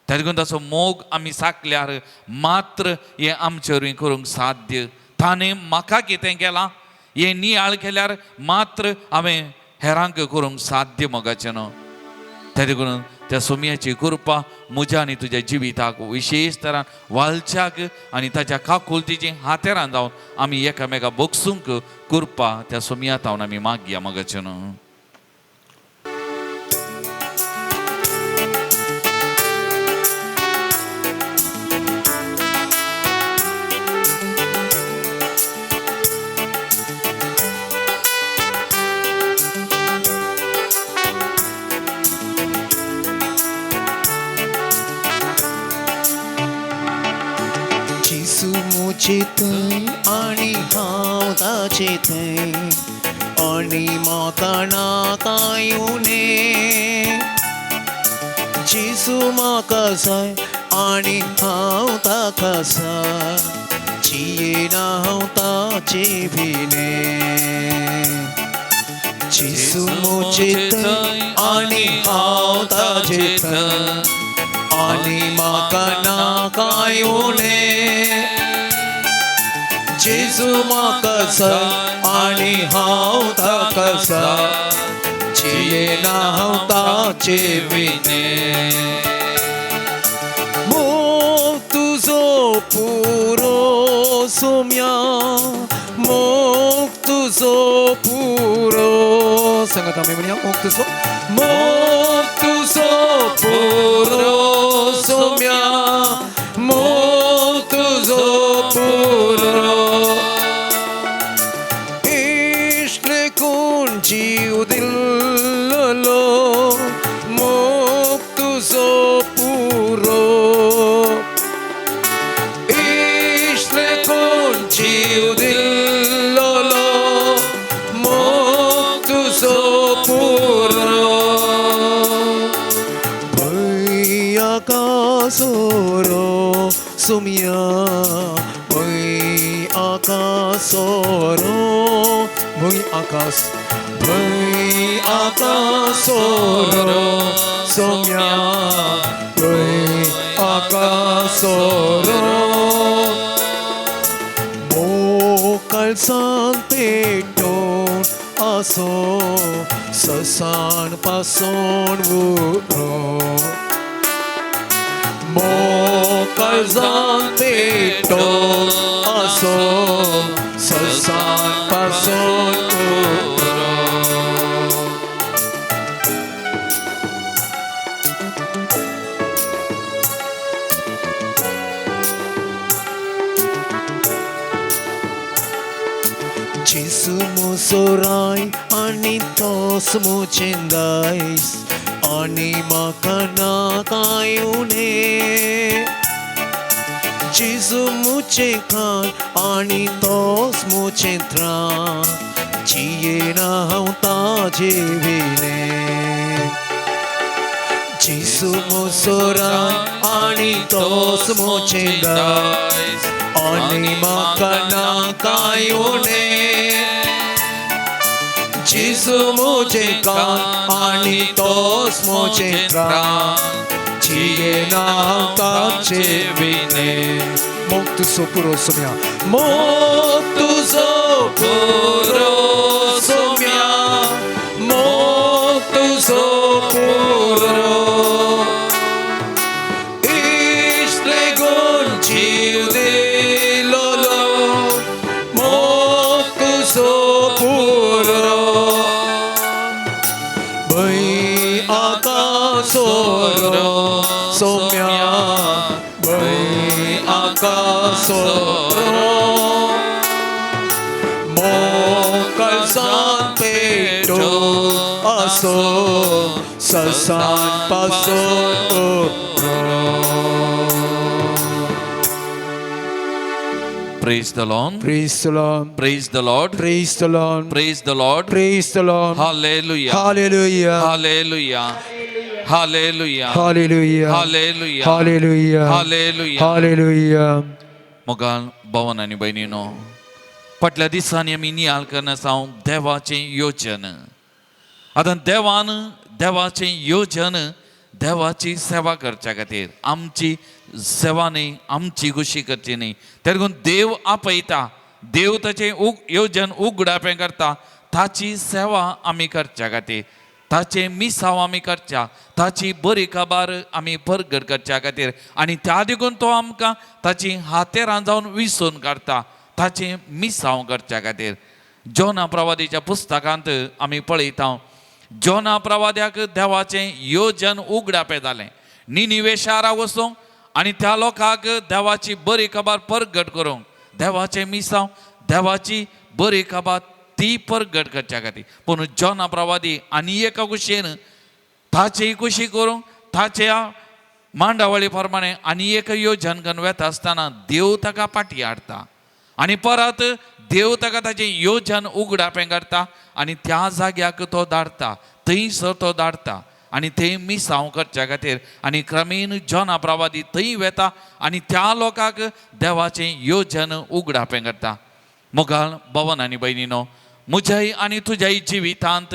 Speaker 1: त्या देखून ताचो मोग आमी साकल्यार मात्र हें आमचे वरवीं करूंक साध्य. ताणें म्हाका कितें केलां हें नियाळ केल्यार मात्र हांवें हेरांक करूंक साध्य मोगाचें न्हू. त्या देखून त्या सोमयाची कृपा म्हज्या आनी तुज्या जिविताक विशेश तरान वालच्याक आनी ताच्या काकुलतीची हातेरान जावन आमी एकामेका बोगसूंक कृपा त्या सोमया तावन आमी मागया मगाचे न्हू.
Speaker 4: जेसू मुझे थंय आनी हांव ताचे थंय आनी म्हाका ना कांय उणें. जेसू म्हाका जाय आनी हांव ताका जाय, जियेना हांव ताचे भिणें. जेसू मुझे थंय आनी हांव ताचे थंय आनी म्हाका ना कांय उणें. जेजू म्हाका जाय आनी हांव ताका जाय, जियेना हांव ताचे विणें. मोग तुजो पुरो सोम्या, मोग तुजो पुरो. सांगात आमी म्हणया, मोग तुजो, मोग तुजो पुरो सोम्या, मोग तुजो पुरो. इश्ट कोण जीव दिल्लो, मोग तुजो पुरो. इश्ट कोण जीव दिल्लो, मोग तुजो पुरो. भंय आकासोरो सुम्या, भंय आकासोरो, भंय आकाश, भंय आकासोरो सोम्या, भंय आकासोरो. मोकळसान पेटोवन आसो, ससान पासोन उरो. मोकळसान पेटोवन आसो, ससान पासोन उरो. जेसू मोसोराय आनी तोस मोचें दायस, आनी म्हाका ना कांय उणें. जेसू मुचें खाण आनी तोस मोचें त्राण, जियेना हांव ताजे विणें. जेसू मोसोराय आनी तोस मोचें दायस, आनी म्हाका ना कांय उणें. जेसू मुझे कान आनी तोस मुझे त्राण, जियेना हांव ताचे विणें. मोग तुजो पुरो सोम्या, मोग तुजो पुरो सोम्या, मोग तुजो पुरो. इश्ट गुण जीव दिलो, मोग तुजो पुरो. भंय आकासोरो सोम्या, भंय आकासोरो. मोकळसान पेटो आसो, ससान पासो.
Speaker 1: Praise the Lord.
Speaker 2: Praise the Lord.
Speaker 1: Praise the Lord.
Speaker 2: Praise the Lord.
Speaker 1: Praise the Lord.
Speaker 2: Praise the Lord.
Speaker 1: Hallelujah.
Speaker 2: Hallelujah.
Speaker 1: Hallelujah. Hallelujah.
Speaker 2: Hallelujah.
Speaker 1: Hallelujah.
Speaker 2: Hallelujah.
Speaker 1: Hallelujah.
Speaker 2: Hallelujah.
Speaker 1: मोगाल भवन आनी भयणीनो, फाटल्या दिसांनी आमी नियाळ करना हांव देवाचें योजन. आतां देवान देवाचें योजन देवाची सेवा करच्या खातीर आमची सेवा न्ही, आमची खुशी करची न्ही. तेका देव आपयता, देव ताचें योजन उगडापें करता, ताची सेवा आमी करच्या खातीर. ताचें मिसांव आमी करच्या, ताची बरी खबर आमी परगट करच्या खातीर. आनी त्या देखून तो आमकां ताची हातेरां जावन विसून काडटा ताचें मिसांव करच्या खातीर. जोना प्रवादीच्या पुस्तकांत आमी पळयता, जोना प्रवाद्याक देवाचें योजन उगडापें जालें. निनिवे शाराक वचूंक आनी त्या लोकांक देवाची बरी खबर परगट करूंक, देवाचें मिसांव, देवाची बरी खबर ती परगट करच्या खातीर. पूण जोना प्रवादी आनी एका कुशीन ताची कुशी करूंक ताच्या मांडावळी प्रमाणे आनी एक योजन करून वेता आसतना देव ताका पाटी हाडटा आनी परत देव ताका ताचें योजन उगडापें काडटा आनी त्या जाग्याक तो धाडटा, थंयसर तो धाडटा आनी थंय मिसांव करच्या खातीर. आनी क्रमेन जोना प्रवादी थंय वेता आनी त्या लोकांक देवाचें योजन उगडापें करता. मोगाळ भवन आनी भयणीनो, म्हज्याय आनी तुज्याय जिवितांत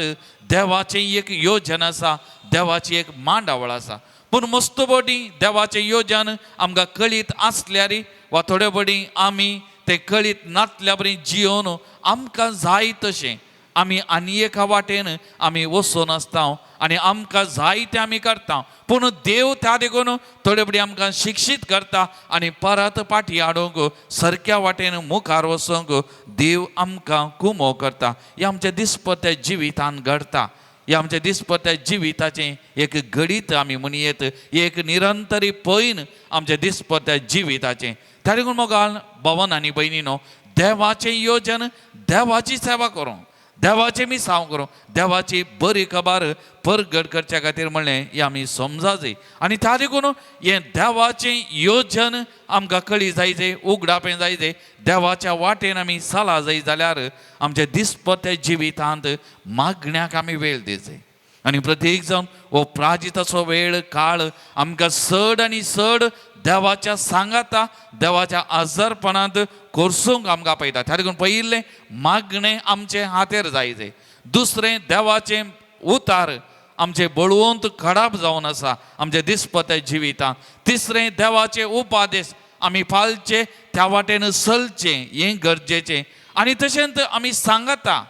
Speaker 1: देवाचें एक योजन आसा, देवाची एक मांडावळ आसा. पूण मस्त बोडी देवाचें योजन आमकां कळीत आसल्यार वा थोडे बोडी आमी तें कळीत नातल्या बरी जियोन आमकां जाय तशें आमी आनी एका वाटेन आमी वचून आसता आनी आमकां जाय तें आमी करता. पूण देव त्या देखून थोडे बडी आमकां शिक्षीत करता आनी परत पाटी हाडूंक सारक्या वाटेन मुखार वचूंक देव आमकां कुमो करता. हें आमच्या दिसपट्ट्या जिवितान घडटा. हें आमच्या दिसपट्ट्या जिविताचें एक घडीत आमी म्हणयेत, एक निरंतरी पयन आमच्या दिसपट्ट्या जिविताचें. त्या देखून मोगाल भवन आनी भयणीनो, देवाचें योजन, देवाची सेवा करूंक, देवाचें मिसांव करूं, देवाची बरी खबर परगट करच्या खातीर म्हणलें हें आमी समजा जाय. आनी त्या देखून हें देवाचें योजन आमकां कळी जाय जाय, उगडापें जाय जाय. देवाच्या वाटेन आमी चला जाय जाल्यार आमच्या दिसपट्ट्या जिवितांत मागण्याक आमी वेळ दिवचें. आनी प्रत्येक जावन हो प्राजिताचो वेळ काळ आमकां चड आनी चड देवाच्या सांगाता, देवाच्या आजारपणांत कोर्सूंक आमकां पळयता. त्या देखून पयिल्लें मागणें आमचें हातेर जाय जाय. दुसरें देवाचें उतार आमचें बळवंत खडाप जावन आसा आमच्या दिसपट्ट्या जिवितांत. तिसरें देवाचे उपादेश आमी पाळचे, त्या वाटेन चलचें हें गरजेचें. आनी तशेंच आमी सांगाता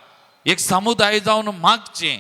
Speaker 1: एक समुदाय जावन मागचें,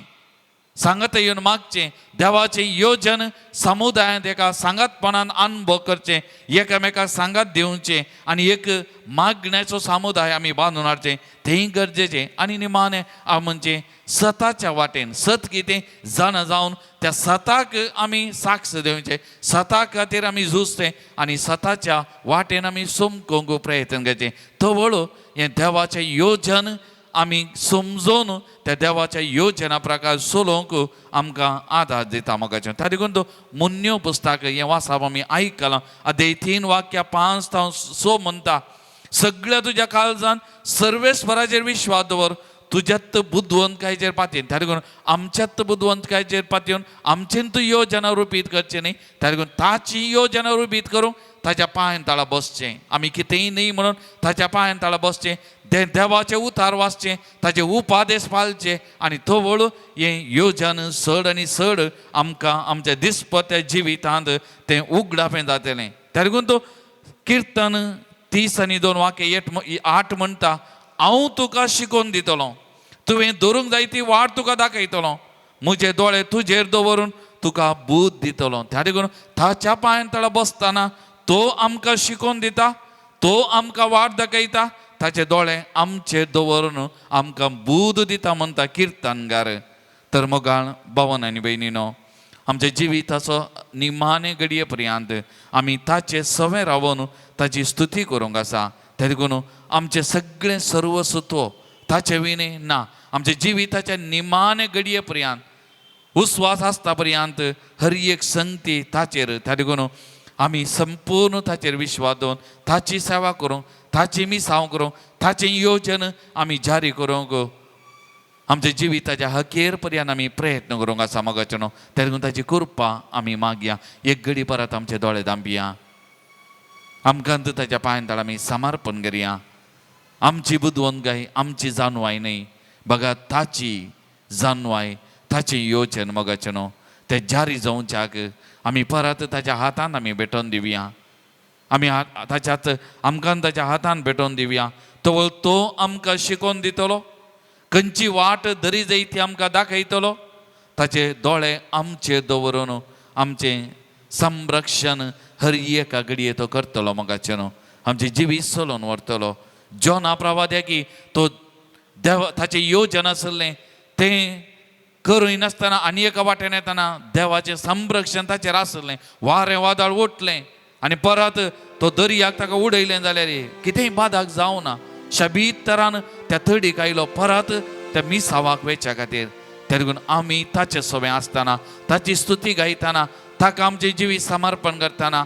Speaker 1: सांगात येवन मागचें, देवाचें योजन समुदायांत एका सांगातपणान अनुभव करचें, एकामेकाक सांगात दिवचें आनी एक मागण्याचो समुदाय आमी बांदून हाडचें, तेंय गरजेचें. आनी निमाणें म्हणजे सताच्या वाटेन सत कितें जाणा जावन त्या सताक आमी साक्ष दिवचें, सता खातीर आमी झुजचें आनी सताच्या वाटेन आमी समकोंक प्रयत्न करचें. तवळ हें देवाचें योजन आमी समजून त्या देवाच्या योजना प्रकार चलोवंक आमकां आदार दिता मोगाचें. त्या देखून तो मुन्यो पुस्तक हें वाचप आमी आयकलां. अध्याय 3 वाक्य 5 ते 6 म्हणटा, सगळ्या तुज्या काळजान सर्वेस्वराचेर विश्वास दवर, तुज्यात बुदवंतकायचेर पातयेन. त्या देखून आमच्यात बुदवंतकायचेर पातयेवन आमचेन तूं योजना रुपीत करचें न्ही. त्या देखून ताची योजना रुपीत करूंक ताच्या पांयान ताळा बसचें, आमी कितेंय न्ही म्हणून ताच्या पांयान ताळा बसचें, देवाचे उतार वाचचें, ताचे उपादेश पाळचे आनी तवळ हें योजन चड आनी चड आमकां आमच्या दिसपट्ट्या जिवितांत तें उगडापें जातलें. त्या देखून तो किर्तन 30 2 वाक्य 8 म्हणटा, हांव तुका शिकोवन दितलो, तुवें धरूंक जाय ती वाट तुका दाखयतलो, म्हजे दोळे तुजेर दवरून तुका बूद दितलो. त्या देखून ताच्या पांयान तळा बसतना तो आमकां शिकोवन दिता, तो आमकां वाट दाखयता, ताचे दोळे आमचेर दवरून आमकां बूद दिता म्हणटा किर्तनगार. तर मोगाळ भवन आनी भयणीनो, आमच्या जिविताचो निमाणे घडये पर्यंत आमी ताचे सवें रावन ताची स्तुती करूंक आसा. त्या देखून आमचें सगळें सर्वसत्व ताचे विणे ना. आमच्या जिविताच्या निमाणे घडये पर्यंत उस्वास आसता पर्यंत हर एक संगती ताचेर. त्या देखून आमी संपूर्ण ताचेर विश्वास दवरून ताची सेवा करूंक, ताची मिसांव करूंक, ताचें योजन आमी जारी करूंक आमच्या जिविताच्या हकेर पर्यंत आमी प्रयत्न करूंक आसा मोगाचें न्हू. त्या देखून ताची कृपा आमी मागया. एक घडी परत आमचे दोळे दांपया, आमकां ताच्या पांयान तळा आमी समर्पण करया. आमची बुदवंतकाय, आमची जाणवाय न्हय, बघा ताची जाणवाय, ताचें योजन मोगाचें न्हू तें जारी जावच्याक आमी परत ताच्या हातान आमी भेटोवन दिवया. आमी ताच्यात आमकां ताच्या हातान भेटोवन दिवया. तो तो आमकां शिकोवन दितलो, खंयची वाट दरी जाय ती आमकां दाखयतलो. ताचे दोळे आमचेर दवरून आमचें संरक्षण हर एका घडये तो करतलो मोगाचें न्हू, आमचें जिवीत चलोवन व्हरतलो. जोना प्रवाद्याकी तो देव ताचें योजन आसलें तें करूय नासतना आनी एका वाटेन येतना देवाचें संरक्षण ताचेर आसलें. वारें वादळ उठलें आनी परत तो दर्याक ताका उडयलें जाल्यार कितेंय बादाक जावना. शबीत तरान त्या तडीक आयलो परत त्या मिसावाक वेच्या खातीर. त्या देखून आमी ताचे सोबें आसतना ताची स्तुती गायतना ताका आमचें जिवीत समर्पण करतना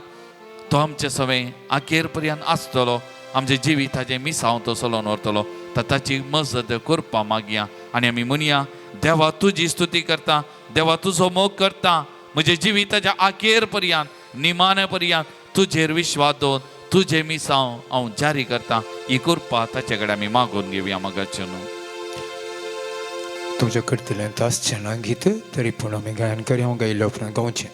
Speaker 1: तो आमचे सोबें अखेर पर्यंत आसतलो. आमचें जिविताचें मिसांव तो चलोवन व्हरतलो. तर ताची मजत करपा मागया आनी आमी म्हणया, देवा तुजी स्तुती करता, देवा तुजो मोग करता, म्हज्या जिविताच्या अखेर पर्यंत निमाण्या पर्यंत तुजेर विश्वास दवर तुजें मिसांव हांव जारी करता. ही कृपा ताचे कडेन आमी मागून घेवया मोगाचें न्हू.
Speaker 2: तुमच्या करतलें आसचें ना गीत तरी पूण आमी गायन करी हांव गायल्या उपरांत गावचें.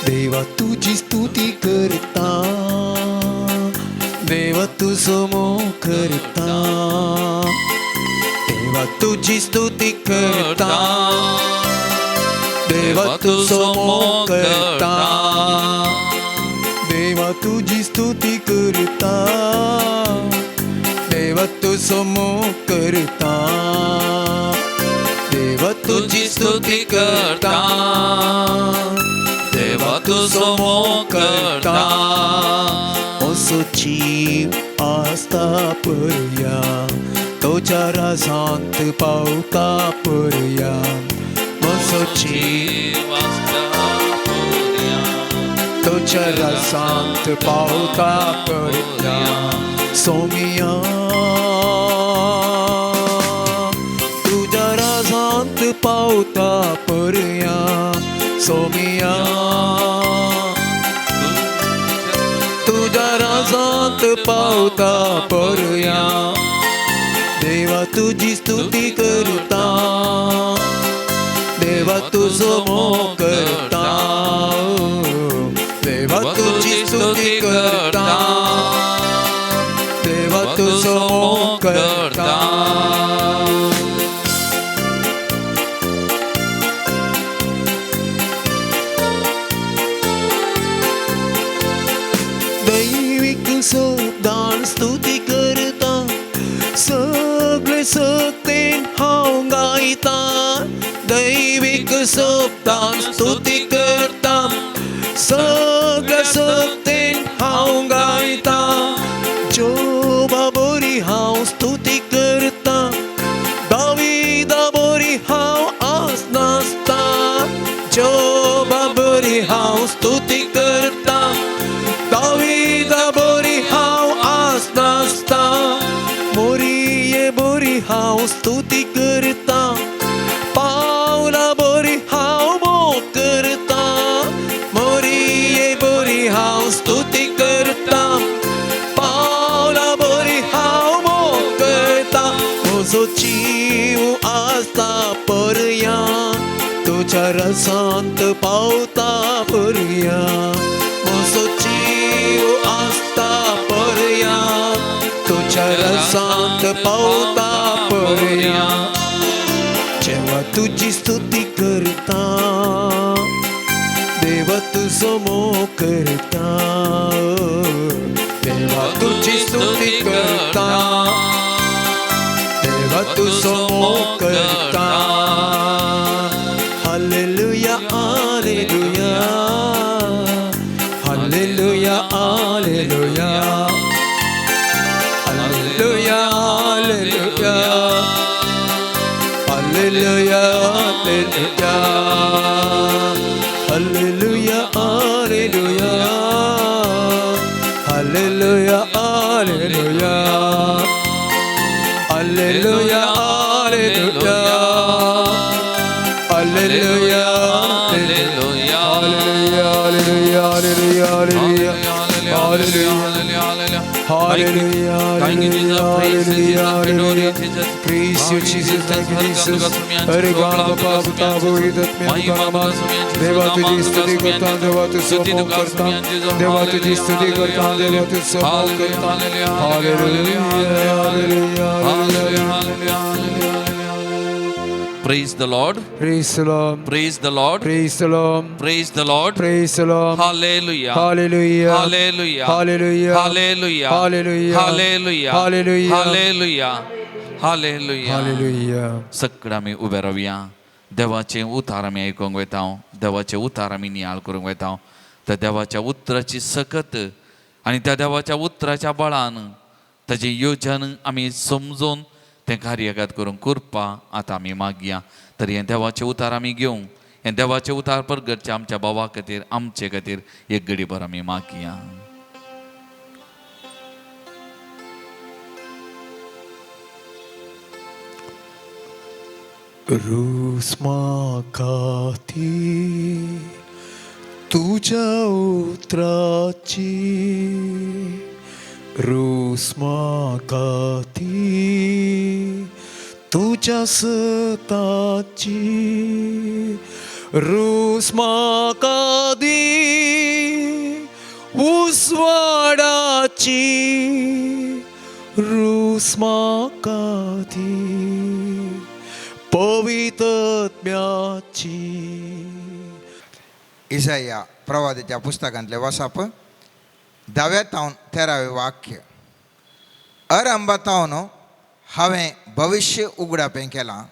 Speaker 4: देवा तुजी स्तुती करता, देवा तुजो मोग करता, देवा तुजी स्तुती करता, देवा तुजो मोग करता, देवा तुजी स्तुती करता, देवा तुजो मोग करता, देवा तुजी स्तुती करता, देवा तुजो मोग करता. असो जीव आसता परया तुज्या राजांत पावता परया, असो जीव तुज्या राजांत पावता परया. सोमिया तुज्या राजांत पावता परया, सोमिया तुज्या राजांत पावता परया. देवा तुजी स्तुती करता, देवा तुजो मोग करता, देवा तुजी स्तुती करता, देवा तुजो मोग करता. दैवीक शब्दान स्तुती करता, सगळे सक्तेन हांव गायता, दैवीक शब्दान स्तुती करता, सगळे सक्तेन हांव गायता. जोबा बरी हांव स्तुती करता, दाविदा बरी हांव आसनासता, जोबा बरी हांव स्तुती करता, दाविदा बरी हांव आसनासता, मोरिये बरी हांव स्तुती करता, पावला बरी हांव मोग करता, मोरिये बरी हांव स्तुती करता, पावला बरी हांव मोग करता. म्हजो जीव आसता परया तुज्या रसांत पावता परया, म्हजो जीव आसता परया तुज्या रसांत पावता परया. जेव्हा तुजी स्तुती करता, देवा तुजो मोग करता, देवा तुजी स्तुती करता, देवा तुजो मोग करता. Hallelujah, hallelujah, hallelujah, hallelujah, hallelujah, hallelujah, hallelujah, hallelujah, hallelujah, hallelujah, hallelujah, hallelujah, hallelujah, hallelujah, hallelujah, hallelujah, hallelujah, hallelujah.
Speaker 2: Hallelujah,
Speaker 1: Thank you,
Speaker 2: hallelujah,
Speaker 1: Jesus. Praise you,
Speaker 2: hallelujah,
Speaker 1: Jesus. Adore you,
Speaker 2: hallelujah.
Speaker 1: Jesus.
Speaker 2: Praise you, Jesus. Thank you, Jesus. अरे गान बाबा बुता
Speaker 1: महिमा
Speaker 2: महिमा देवा तुझी स्तुती करता, देवा तुझं मोग करता, देवा तुझी स्तुती करता, देवा तुझं मोग करता. Hallelujah, hallelujah, hallelujah.
Speaker 1: Praise the Lord.
Speaker 2: Praise the Lord.
Speaker 1: Praise the Lord.
Speaker 2: Praise the Lord.
Speaker 1: Praise the Lord.
Speaker 2: Praise the Lord.
Speaker 1: Hallelujah.
Speaker 2: Hallelujah.
Speaker 1: Hallelujah.
Speaker 2: Hallelujah.
Speaker 1: Hallelujah.
Speaker 2: Hallelujah.
Speaker 1: Hallelujah.
Speaker 2: Hallelujah.
Speaker 1: Hallelujah. Hallelujah.
Speaker 2: Hallelujah.
Speaker 1: सगळं आमी उबे रावया. देवाचें उतार आमी आयकूंक वयता, देवाचें उतार आमी नियाळ करूंक वयता. त्या देवाच्या उतराची सकत आनी त्या देवाच्या उतराच्या बळान ताजें योजन आमी समजून तें कार्यगत करूंक कृपा आतां आमी मागया. तर हें देवाचें उतार आमी घेवंक, हें देवाचें उतार परगटचें आमच्या भावा खातीर, आमचे खातीर एक घडीभर आमी मागया.
Speaker 4: रूस म्हाका ती तुज्या उतराची, रूस म्हाका ती तुज्या सताची, रूस म्हाका दी उजवाडाची, रूस म्हाका दी पवित्रत्म्याची.
Speaker 5: इसाया प्रवादाच्या पुस्तकांतले वसाप धाव्या तावन 13वें वाक्य. अरंबा तावन हांवें भविश्य उगडापें केलां,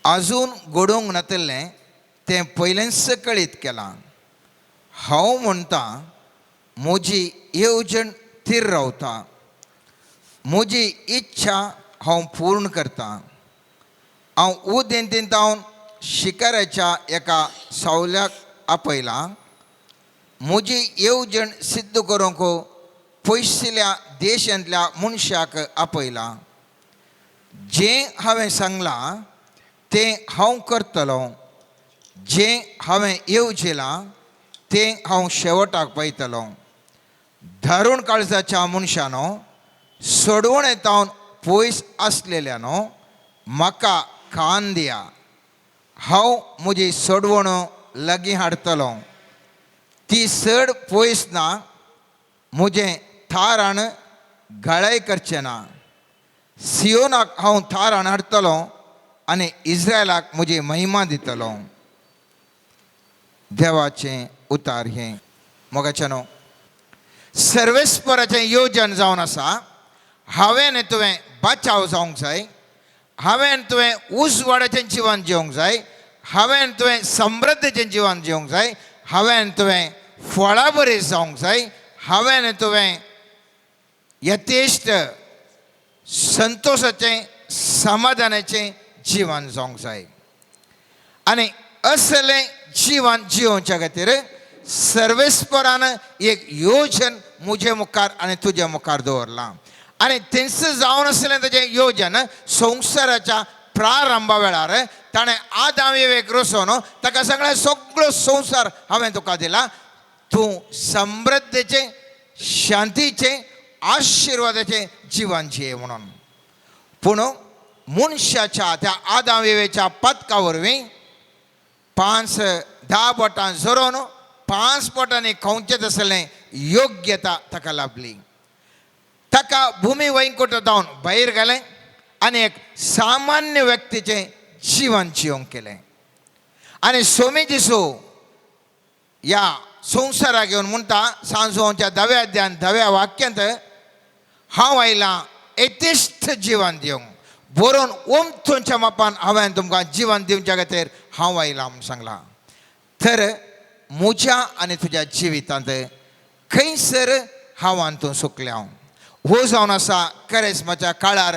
Speaker 5: आजून घडोवंक नातिल्लें तें पयलेंच कळीत केलां. हांव म्हणटा म्हजी येवजण थीर रावता, म्हजी इच्छा हांव पूर्ण करतां. हांव उदेंतींत हांव शिकाऱ्याच्या एका सावल्याक आपयलां, म्हजी येवजण सिद्ध करूंक पयशिल्ल्या देशांतल्या मनशाक आपयलां. जें हांवें सांगलां तें हांव करतलो, जें हांवें येवजिलां तें हांव शेवटाक पळयतलो. धारुण काळजाच्या मनशानो, सोडवणे तावन पयस आसलेल्यानो, म्हाका कान दिया. हांव म्हजी सोडवण लागीं हाडटलो, ती चड पयस ना. म्हजें थाराण घाळाय करचें ना. सियोनाक हांव थाराण हाडटलो आनी इस्रायलाक म्हजी महिमा दितलो. देवाचें उतार हें. मोगाचें न्हू, सर्वेस्पराचें योजन जावन आसा. हांवें तुवें बचाव जावंक जाय, हांवें तुवें उजवाडाचें जिवन जिवंक जाय, हांवें तुवें समृद्धीचें जिवन जिवंक जाय, हांवें तुवें फळां बरी जावंक जाय, हांवें तुवें यथेश्ट संतोशाचें समाधानाचें जीवन जावंक जाय. आनी असलें जीवन जियोवच्या खातीर सर्वेस्परान एक योजन म्हजे मुखार आनी तुजे मुखार दवरलां. आनी तेंच जावन आसलें ताजें योजन संवसाराच्या प्रारंभा वेळार ताणें आदाम एक रोसोन ताका सांगलें, सगळो संवसार हांवें तुका दिला, तूं समृद्धीचें शांतीचें आशिर्वादाचें जिवन जिये म्हणून. पूण मनशाच्या त्या आदाम वेवेच्या पदका वरवीं 5-10 बोटां झरोवन 5 बोटांनी खावचें आसलें योग्यता ताका लाभली. ताका भुमी वैकुंठ जावन भायर घालें आनी एक सामान्य व्यक्तीचें जिवन जिवंक केलें. आनी सोमी दिसू ह्या संवसाराक येवन म्हणटा सांजोवच्या 10व्या अध्यान 10व्या वाक्यांत, हांव आयलां यथेश्ट जिवन दिवंक, बरोवन ओमथोंच्या मापान हांवें तुमकां जिवन दिवच्या खातीर हांव आयलां म्हूण सांगलां. तर म्हज्या आनी तुज्या जिवितांत खंयसर हांव आनी तूं सुकल्या हांव हो जावन आसा करेस्माच्या काळार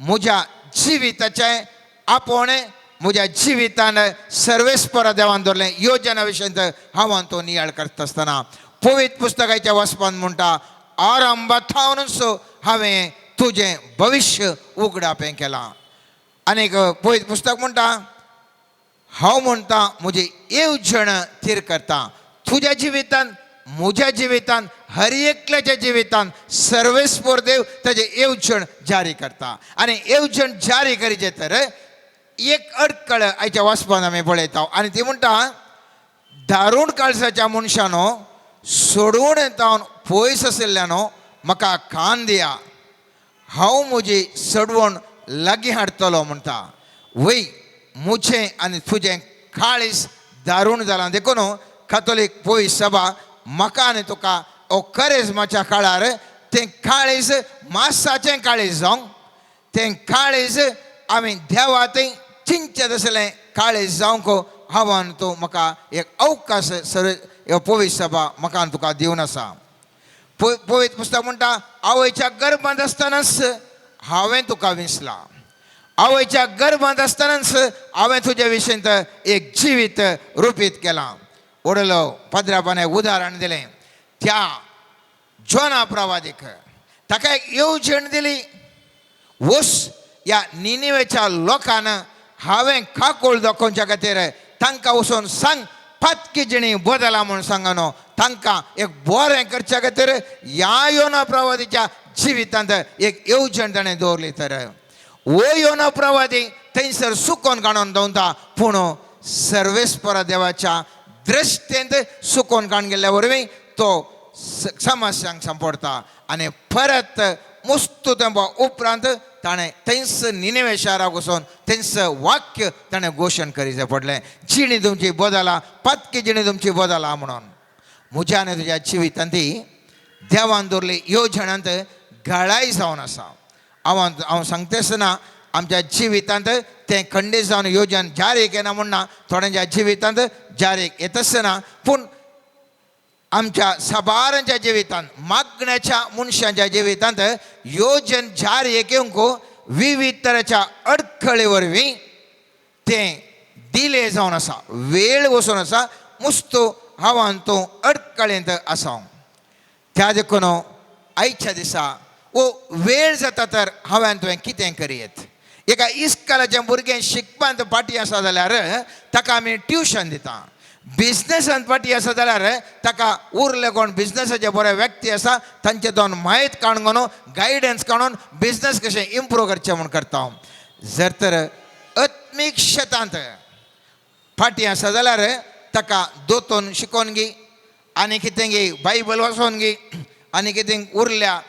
Speaker 5: म्हज्या जिविताचें आपोवणें, म्हज्या जिवितान सर्वेस्पर देवान दवरलें योजना विशयांत हांव आनी तूं नियाळ करता आसतना पवित्र पुस्तकाच्या वाचपान म्हणटा, आरंभा थावनूच हांवें तुजें भविश्य उगडापें केलां. आनीक पवित्र पुस्तक म्हणटा, हांव म्हणटा म्हजी येवजण थीर करता, तुज्या जिवितान म्हज्या जिवितांत, हर एकल्याच्या जिवितांत सर्वेस्पोर देव ताजें येवजण जारी करता. आनी येवजण जारी करीचे तर एक अडकळ आयच्या वाचपान आमी पळयता आनी ती म्हणटा, दारूण काळसाच्या मनशानो, सोडून येता पयस आशिल्ल्यानो, म्हाका कान दिया, हांव म्हजी सडवण लागीं हाडटलो म्हणटा. वय, म्हजें आनी तुजें काळीज दारूण जालां. देखून कातोलीक पयस सभा म्हाका आनी तुका ओ करेजमाच्या काळार तें काळीज मासाचें काळीज जावं, तें काळीज आमी देवा थंय चिंतचें तसलें काळीज जावंक हांव तूं म्हाका एक अवकाश सर पवित्र सभा म्हाका आनी तुका दिवन आसा. पवित्र पुस्तक म्हणटा, आवयच्या गर्भांत आसतनाच हांवें तुका विंचला, आवयच्या गर्भांत आसतनाच हांवें तुज्या विशींत एक जिवीत रुपीत केलां. वडलो पाद्रापान एक उदाहरण दिलें, त्या जोना प्रवादीक ताका एक येवजण दिली, वस ह्या निनिवेच्या लोकान हांवें काकूळ दाखोवच्या खातीर तांकां वचून सांग, पातकी जिणी बदला म्हूण सांगा न्हू, तांकां एक बरें करच्या खातीर ह्या योना प्रवादीच्या जिवितांत एक येवजण ताणें दवरली. तर वो योना प्रवादी थंयसर सुकोन काडून दवरता, पूण सर्वेस्परा देवाच्या दृश्टेंत सुकोन काडून गेल्ल्या वरवीं तो समस्यांक सांपडटा आनी परत मुस्तू तेंपा उपरांत ताणें थंयच निनेवे शाराक वचून थंयच वाक्य ताणें घोशण करीचें पडलें, जिणी तुमची बदला, पातकी जिणी तुमची बदला म्हणून. म्हज्या आनी तुज्या जिवितांत ती देवान दवरली येवजणांत गळाय जावन आसा. हांव हांव सांगता आसतना आमच्या जिवितांत तें खंडीत जावन येवजण जारीक येना म्हण ना, थोड्यांच्या जिवितांत जारीक येत आसतना, पूण आमच्या साबारांच्या जिवितांत, मागण्याच्या मनशांच्या जिवितांत योजन जारी येवंक विविध तरेच्या अडखळे वरवीं तें डिले जावन आसा, वेळ वचून आसा, मुस्तू हांव तूं अडखळेंत आसा. त्या देखून आयच्या दिसा वो वेळ जाता तर हांवें तुवें कितें करयेत. एका इस्कालाचें भुरगें शिकपांत फाटीं आसा जाल्यार ताका आमी ट्युशन दिता, बिजनसान फाटीं आसा जाल्यार ताका उरले कोण बिजनसाचे बरे व्यक्ती आसा तांचे दोन म्हायत काडून गायडन्स काडून बिजनस कशें इम्प्रूव करचें म्हूण करता. जर तर आत्मीक शेतांत फाटीं आसा जाल्यार ताका दोतोन शिकोवन गी आनी कितें गी बायबल वाचोवन गी आनी कितें उरल्या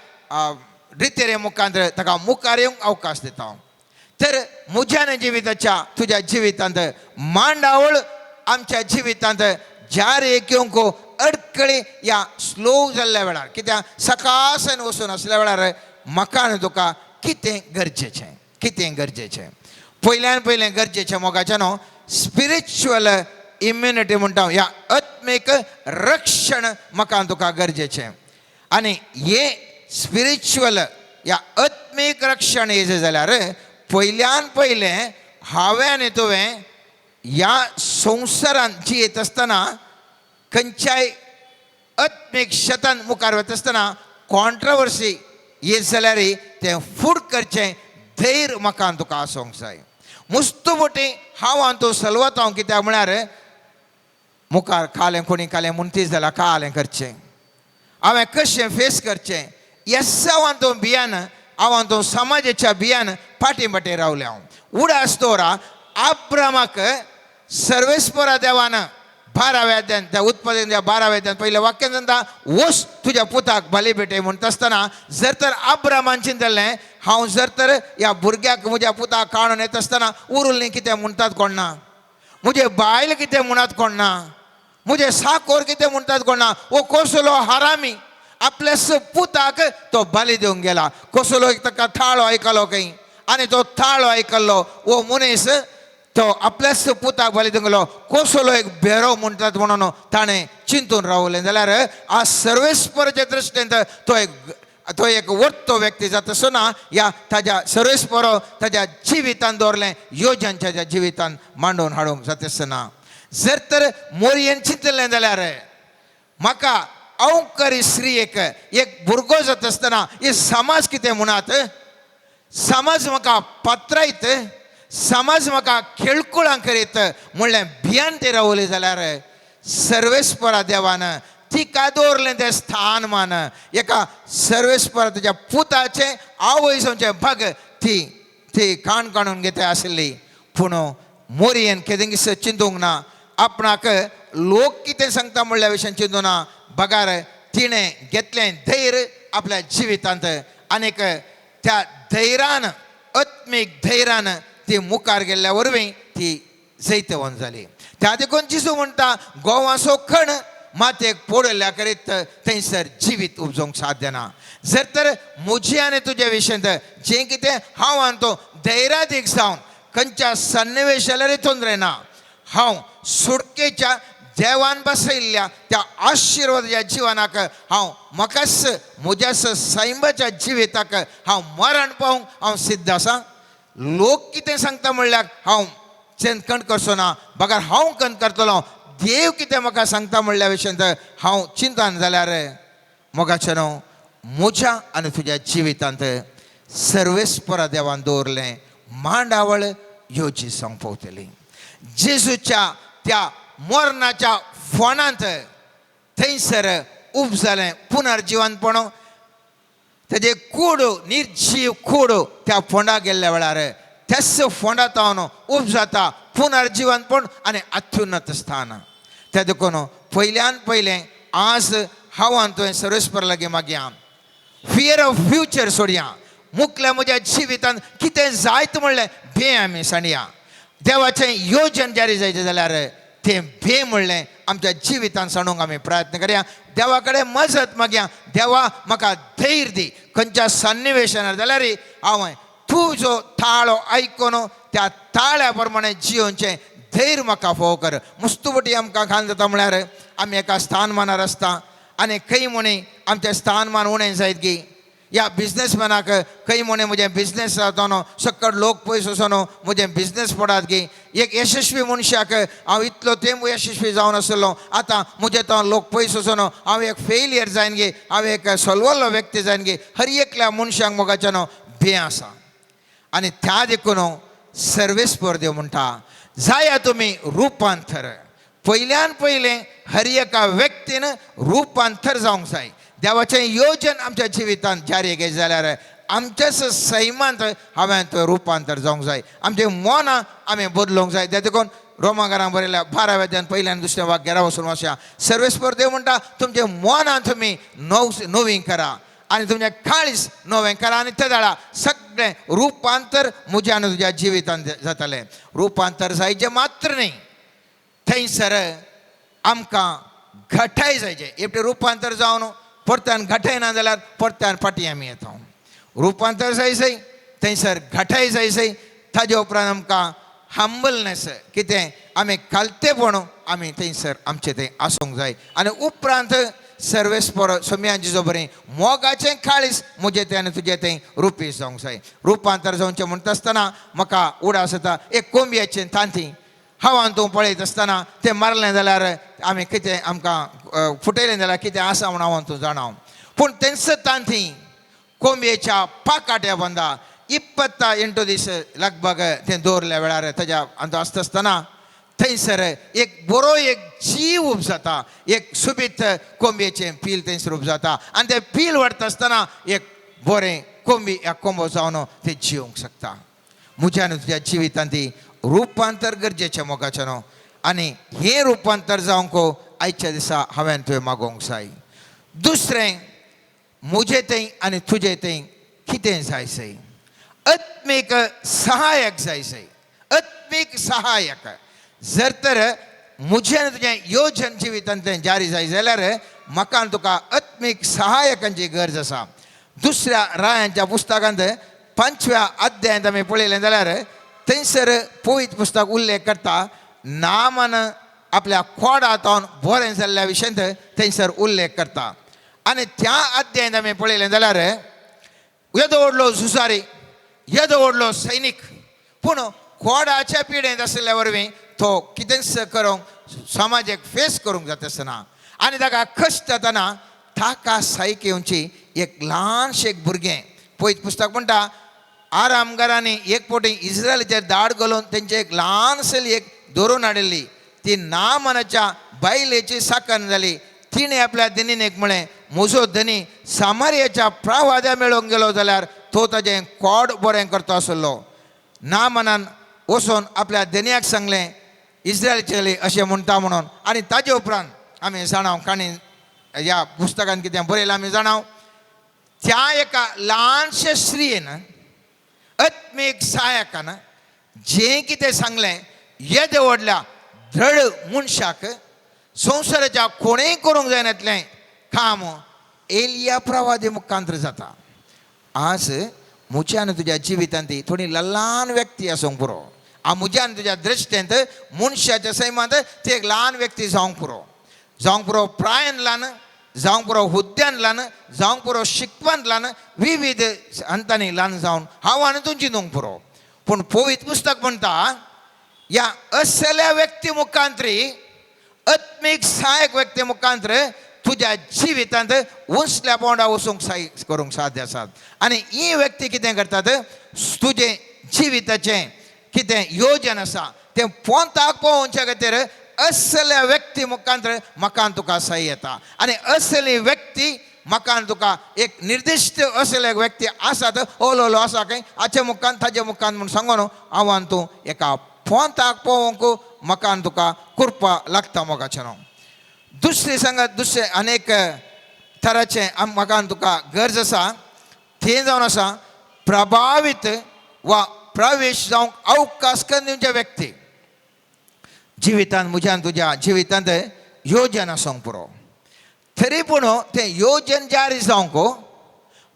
Speaker 5: रितेरे मुखांत ताका मुखार येवंक अवकाश दिता. तर म्हज्या जिविताच्या तुज्या जिवितांत मांडावळ आमच्या जिवितांत ज्या एक येवंक अडकळी या स्लो जाल्ल्या वेळार, कित्याक सकाळसान वचून आसल्या वेळार म्हाका आनी तुका कितें गरजेचें, कितें गरजेचें, पयल्यान पयलें गरजेचें मोगाचें न्हू स्पिरिच्युअल इम्युनिटी म्हणटा, ह्या आत्मीक रक्षण म्हाका आनी तुका गरजेचें. आनी हें स्पिरिच्युअल ह्या आत्मीक रक्षण येयलें जाल्यार पयल्यान पयलें हांवें आनी तुवें ह्या संवसारांत जियेत आसतना खंयच्याय आत्मीक शेतान मुखार वता आसतना कॉन्ट्रवर्सी येत जाल्यार तें फूड करचें धैर्य म्हाका आनी तुका आसूंक जाय. मुस्तू मोटी हांव आनी तूं सलवत हांव, कित्याक म्हळ्यार मुखार कालें कोणी कालें म्हणतीच जाल्यार कालें करचें, हांवें कशें फेस करचें, येसावान तूं भियान, हांव तूं समाजाच्या भियान फाटीं फाटीं रावलें. हांव उडास दवरा, आब्रामाक सर्वेस्परा देवान 12व्या अध्यायान, त्या उत्पादन 12व्या अध्यायान पयलें वाक्य सांगता, वस तुज्या पुताक बली भेटय म्हणटा आसतना जर तर आब्रामान चिंतलें हांव जर तर ह्या भुरग्याक म्हज्या पुताक काडून येता आसतना उरुल्लीं कितें म्हणटात कोण ना, म्हजे बायल कितें म्हणत कोण ना, म्हजे साकोर कितें म्हणटात कोण ना, वो कसलो हरामी आपल्या पुताक तो बली दिवंक गेला, कसलो एक ताका थाळो आयकलो खंय आनी तो थाळो आयकल्लो वो मनीस तो आपल्याच पुताक बली दिवंक गेलो, कसलो एक भेरो म्हणटात म्हणून ताणें चिंतून रावलें जाल्यार आज सर्वेस्पराच्या दृश्टीन तो एक वट्टो व्यक्ती जाता आसतना ह्या ताज्या सर्वेस्परो ताज्या जिवितान दवरलें योजन ताज्या जिवितान मांडून हाडूंक जाता आसतना जर तर मोरयेन चिंतलें जाल्यार म्हाका अवकरी स्त्रियेक एक भुरगो जाता आसतना हे समाज कितें म्हणत, समाज म्हाका पत्रायत, समाज म्हाका खेळकुळां करीत म्हणलें भियान ते रावले जाल्यार सर्वेस्परा देवान तिका दवरलें तें स्थानमान एका सर्वेस्पर तेच्या पुताचें आवय जावचें भाग ती ती काण काडून घेता आशिल्ली. पूण मोरयेन केदेंगीस चिंतूंक ना, आपणाक लोक कितें सांगता म्हणल्या विशयान चिंतूंक ना, बगार तिणें घेतलें धैर्य आपल्या जिवितांत आनीक त्या धैर्यान आत्मीक धैर्यान ती मुखार गेल्ल्या वरवीं ती जैतवंत जाली. त्या देखून जेजू म्हणटा गोवाचो खण मातयेक पडल्या करीत थंयसर जिवीत उपजोवंक साध्य ना. जर तर म्हजे आनी तुज्या विशयांत जें कितें हांव आनी तो धैर्यादीक जावन खंयच्या सन्निवेशाल्यार तोंदरे ना, हांव सुटकेच्या देवान बसयल्ल्या त्या आशिर्वादाच्या जिवनाक हांव म्हाकाच म्हज्या सैमाच्या जिविताक हांव मरण पावूंक हांव सिद्ध आसा. लोक कितें सांगता म्हणल्यार हांव चेन कण करचो ना, बगर हांव कण करतलो. देव कितें म्हाका सांगता म्हणल्या विशयांत हांव चिंतन जाल्यार मोगाचें न्हू म्हज्या आनी तुज्या जिवितांत सर्वेस्परा देवान दवरलें मांडावळ योजी जावंक पावतली. जेजूच्या त्या मरणाच्या फोंडांत थंयसर उब जालें पुनर्जिवनपण. तेजे कूड निर्जीव कूड त्या फोंडा गेल्ल्या वेळार त्याच फोंडा तावन उब जाता पुनर्जिवनपण आनी अत्युन्नत स्थान. त्या देखून पयल्यान पयलें आज हांव आनी तुवें सर्वेस्पर लागीं मागया फियर ऑफ फ्युचर सोडया. मुखल्या म्हज्या जिवितांत कितें जायत म्हणलें भंय आमी सांडया. देवाचें योजन जारी जायचें जाल्यार तें भंय म्हणलें आमच्या जिवितांत सांडूंक आमी प्रयत्न करया. देवा कडेन मजत मागया, देवा म्हाका धैर्य दी खंयच्या सन्निवेशनार जाल्यार हांव तूं जो ताळो आयकून त्या ताळ्या प्रमाणे जियोवचें धैर्य म्हाका फोव कर. मुस्तुबटी आमकां घाल जाता म्हळ्यार आमी एका स्थानमानार आसता आनी खंय म्हणी आमचें स्थानमान उणें जायत गी, ह्या बिजनेसमॅनाक खंय म्हणे म्हजें बिजनेस जाता न्हू, सकट लोक पयस वचो न्हू म्हजें बिजनेस पडात गी. एक यशस्वी मनशाक हांव इतलो तेंप यशस्वी जावन आसलो, आतां म्हजे तो लोक पयस वचो न्हू, हांव एक फेलियर जायन गी, हांव एक सलवल्लो व्यक्ती जायन गी. हर एकल्या मनशांक मोगाचें न्हू भंय आसा. आनी त्या देखून सर्वेस्पर देव म्हणटा जाया तुमी रुपांतर. पयल्यान पयलें हर एका व्यक्तीन रुपांतर जावंक जाय. देवाचें योजन आमच्या जिवितांत जारी केलें जाल्यार आमच्याच सैमांत हांवें तो रुपांतर जावंक जाय. आमचें मनां आमी बदलूंक जाय. त्या देखून रोमागारां बरयल्या 12व्या अध्यायान पयल्यान दुसऱ्या वाक्यार वचून वाचया. सर्वेस्पर देव म्हणटा तुमचें मनां तुमी नवीं करा आनी तुमचें काळीज नवें करा आनी ते जाणा सगळें रुपांतर म्हज्या आनी तुज्या जिवितांत जातलें. रुपांतर जायचें मात्र न्ही, थंयसर आमकां घटाय जायचें. एकटें रुपांतर जावन परत्यान घटायना जाल्यार परत्यान फाटीं आमी येता. रुपांतर जायसय थंयसर घटाय जायसय. ताजे उपरांत आमकां हंबलनेस कितें आमी खालतेपण आमी थंयसर आमचें थंय आसूंक जाय. आनी उपरांत सर्वेस्पर सोम्यांची जो बरें मोगाचें काळीज म्हजें तें आनी तुजें तें रुपी जावंक जाय. रुपांतर जावचें म्हणटा आसतना म्हाका उडास येता एक कोंबयेचें तांती हांव आनी तूं पळयत आसतना तें मारलें जाल्यार आमी कितें आमकां फुटयलें जाल्यार कितें आसा म्हूण हांव तूं जाणा. पूण तेंच तांती कोंबयेच्या पाकाट्या बांदा 28 दीस लगभग तें दवरल्या वेळार ताज्या आतां आसता आसतना थंयसर एक बरो एक जीव उब जाता. एक सुबीत कोंबयेचें पील थंयसर उब जाता आनी तें पील वाडटा आसतना एक बरें कोंबी ह्या कोंबो जावन तें जिवंक शकता. म्हज्या आनी तुज्या जिवितांत ती रुपांतर गरजेचें मोगाचें न्हू. आनी हें रुपांतर जावंक आयच्या दिसा हांवें तुवें मागोवंक जाय. दुसरें म्हजें थंय आनी तुजें थंय कितें जाय सय आत्मीक सहायक जाय सय. आत्मीक सहायक जर तर म्हजें आनी तुजें योजन जिवितांतलें जारी जाय जाल्यार म्हाका आनी तुका आत्मीक सहायकांची गरज आसा. दुसऱ्या रायांच्या पुस्तकांत 5व्या अध्यायांत आमी पळयलें जाल्यार थंयसर पवित्र पुस्तक उल्लेख करता नामान आपल्या खोडांत बरें जाल्ल्या विशयांत थंयसर उल्लेख करता. आनी त्या अध्यायांत आमी पळयलें जाल्यार येदो व्हडलो झुजारी, येदो व्हडलो सैनीक, पूण खोडाच्या पिडेंत आशिल्ल्या वरवीं तो कितेंच करूंक समाजाक फेस करूंक जाता आसना आनी ताका कश्ट जातना ताका सायक येवची एक ल्हानशें एक भुरगें. पयत पुस्तक म्हणटा आरामगारांनी एक फावटी इस्रायलाचेर दाड घालून तेंचे एक ल्हान चली एक धरून हाडिल्ली. ती नामनाच्या बायलेची साकन जाली. तिणें आपल्या धनीनेक म्हळें, म्हजो धनी सामारियाच्या प्रावाद्या मेळोवंक गेलो जाल्यार तो ताजें कोड बरें करता आसलो. नामानान वचून आपल्या धनयाक सांगलें, इस्रायलचेली अशें म्हणटा म्हणून. आनी ताजे उपरांत आमी जाणाव काणी ह्या पुस्तकान कितें बरयलां आमी जाणाव, त्या एका ल्हानशे स्त्रियेन आत्मीक सहायकान जें कितें सांगलें येदे व्हडल्या दृढ मनशाक संवसाराच्या कोणेंय करूंक जायनातलें काम एलिया प्रवादी मुखांतर जाता. आज म्हज्या आनी तुज्या जिवितांत ती थोडी ल्हान व्यक्ती आसूंक पुरो. म्हज्या आनी तुज्या दृश्टेंत मनशाच्या सैमांत ती एक ल्हान व्यक्ती जावंक पुरो, जावंक पुरो प्रायन ल्हान, जावंक पुरो हुद्द्यान ल्हान, जावंक पुरो शिकपांत ल्हान, विविध हंतांनी ल्हान जावन हांव आनी तूं चिंतूंक पुरो. पूण पवित्र पुस्तक म्हणटा ह्या असल्या व्यक्ती मुखांतरी, आत्मीक सहायक व्यक्ती मुखांतर तुज्या जिवितांत उंचल्या पांवड्या वचूंक साय करूंक साध्य आसात. आनी ही व्यक्ती कितें करतात, तुजें जिविताचें कितें योजन आसा तें पोंताक पळोवच्या खातीर असल्या व्यक्ती मुखांतर म्हाका तुका साय येता. आनी असली व्यक्ती म्हाका तुका एक निर्दिश्ट असले एक व्यक्ती आसात, ओलो ओलो आसा खंय हाचे मुखान ताजे मुखान म्हूण सांगून हांव आनी तूं एका पोंताक पळोवंक म्हाका आनी तुका कृपा लागता मोगाचें न्हू. दुसरें सांगात, दुसरें अनेक तराचें म्हाका आनी तुका गरज आसा, तें जावन आसा प्रभावीत वा प्रवेश जावंक अवकाश करून दिवच्या व्यक्ती जिवितांत. म्हज्या आनी तुज्या जिवितांत योजन आसूंक पुरो, तरी पूण तें योजन जारी जावंक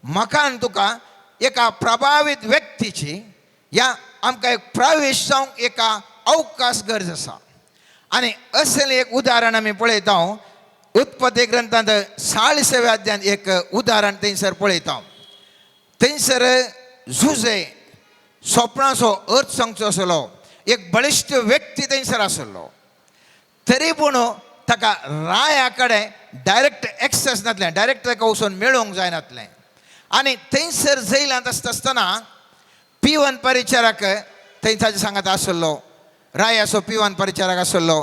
Speaker 5: म्हाका आनी तुका एका प्रभावीत व्यक्तीची या आमकां एक प्रवेश जावंक एका अवकाश गरज आसा. आनी असलें एक उदाहरण आमी पळयता, उत्पत्ती ग्रंथांत 40व्या अध्यायांत एक उदाहरण थंयसर पळयता. थंयसर जुजे सोपणाचो अर्थ सांगचो आसलो, एक बळिश्ट व्यक्ती थंयसर आसलो, तरी पूण ताका राया कडेन डायरेक्ट एक्सेस नासलें, डायरेक्ट ताका वचून मेळोवंक जायनातलें. आनी थंयसर जैलांत आसता आसतना पिवन परिचारक थंय ताजे सांगात आसलो, रायाचो पिवन परिचारक आसलो.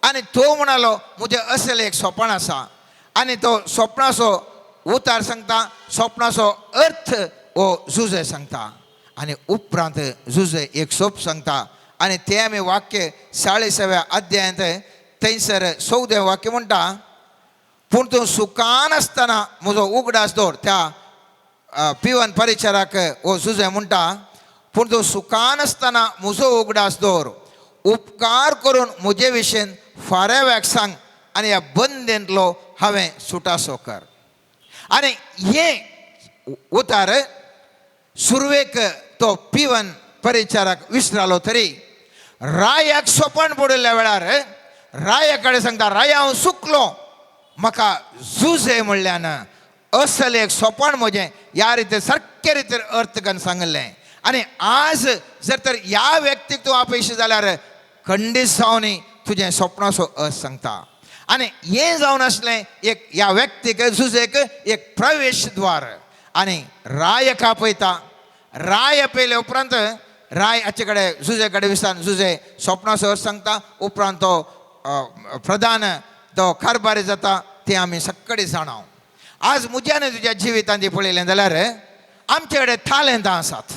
Speaker 5: आनी तो म्हणालो, म्हजें असलें एक सोपण आसा. आनी तो सोपणाचो उतार सांगता, सोपणाचो अर्थ हो जुजे सांगता. आनी उपरांत जुजे एक सोप सांगता. आनी तें आमी वाक्य 40व्या अध्यायांत थंयसर 14 वाक्य म्हणटा, पूण तूं सुखान आसतना म्हजो उगडास दवर. त्या पिवन परिचाराक हो जुजे म्हणटा, पूण तूं सुखान आसतना म्हजो उगडास दवर, उपकार करून म्हजे विशयन फाऱ्याव्याक सांग आनी ह्या बंदेंतलो हांवें सुटासो कर. आनी हें उतार सुरवेक तो पिवन परिचाराक विसरालो, तरी रायाक सोपण पडिल्ल्या वेळार राया कडेन सांगता, राया हांव सुकलो, म्हाका जुजे म्हणल्यान असलें एक सोपण म्हजें ह्या रितीन सारके रितीन अर्थ करून सांगिल्लें. आनी आज जर तर ह्या व्यक्तीक तूं आपयशी जाल्यार खंडीत जावन तुजें सोपणाचो अर्थ सांगता. आनी हें जावन आसलें एक ह्या व्यक्तीक जुजेक एक प्रवेश द्वार. आनी रायक आपयता, राय आपयले उपरांत राय हाचे कडेन जुजे कडेन विचारून जुजे सोपणाचो अर्थ सांगता. उपरांत तो प्रधान तो कारभारी जाता, तें आमी सगळे जाणाव. आज म्हज्या आनी तुज्या जिवितांत पळयलें जाल्यार आमचे कडेन तालेंतां आसात,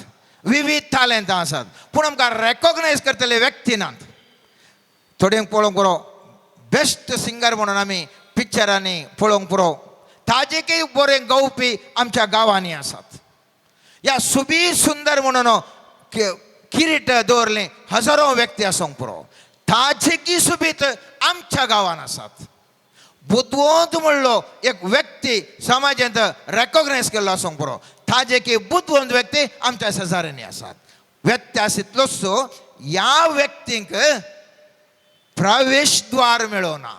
Speaker 5: विविध तालेंतां आसात, पूण आमकां रेकोगनायज करतले व्यक्ती नात. थोड्यांक पळोवंक पुरो बेस्ट सिंगर म्हणून आमी पिक्चरांनी पळोवंक पुरो, ताजेकय बरें गावपी आमच्या गांवांनी आसात. ह्या सुबीर सुंदर म्हणून किरीट दवरलें हजारो व्यक्ती आसूंक पुरो, ताजेकी सुबीत आमच्या गांवान आसात. बुदवंत म्हणलो एक व्यक्ती समाजांत रेकोगनायज केल्लो आसूंक पुरो, ताजेकी बुदवंत व्यक्ती आमच्या शेजाऱ्यांनी आसात. व्यत्यास इतलोच, ह्या व्यक्तींक प्रवेशद्वार मेळोना,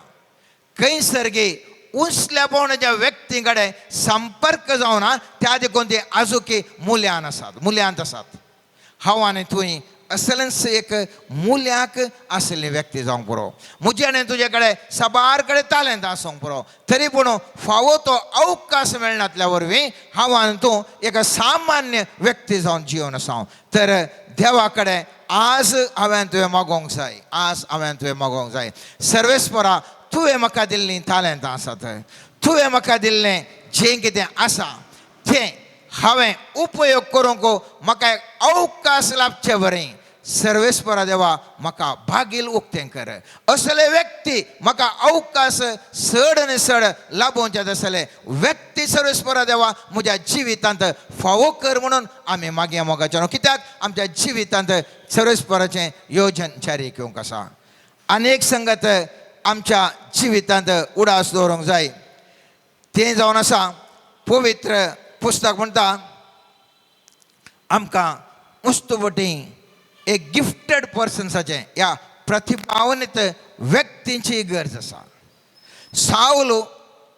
Speaker 5: खंयसर गी उंचल्या पावण्याच्या व्यक्ती कडेन संपर्क जावना, त्या देखून ते आजुकी मुल्यान आसात, मुल्यांत आसात. हांव आनी तुवें असलेंच एक मुल्याक आशिल्ली व्यक्ती जावंक पुरो. म्हजे आनी तुजे कडेन साबार कडेन तालेंत आसूंक पुरो, तरी पूण फावो तो अवकाश मेळनातल्या वरवीं हांव आनी तूं एक सामान्य व्यक्ती जावन जिवन आसा. तर देवा कडेन आज हांवें तुवें मागोवंक जाय, आज हांवें तुवें मागोवंक जाय, सर्वेस्परा तुवें म्हाका दिल्लीं तालेंतां आसात, तुवें म्हाका दिल्लें जें कितें आसा तें हांवें उपयोग करूंक म्हाका एक अवकाश लाभचे बरें सर्वेस्परा देवा म्हाका भागील उक्तें कर. असले व्यक्ती म्हाका अवकाश चड आनी चड लाभोवचे आसले व्यक्ती सर्वेस्परा देवा म्हज्या जिवितांत फावो कर म्हणून आमी मागया मोगाचें. कित्याक आमच्या जिवितांत सर्वेस्पराचें योजन जारी घेवंक आसा. आनी एक संगत आमच्या जिवितांत उडास दवरूंक जाय, तें जावन आसा पवित्र पुस्तक म्हणटा आमकां मुस्तुबटी एक गिफ्टेड पर्सन्साचें ह्या प्रतिभावनीत व्यक्तींची गरज आसा. सावलो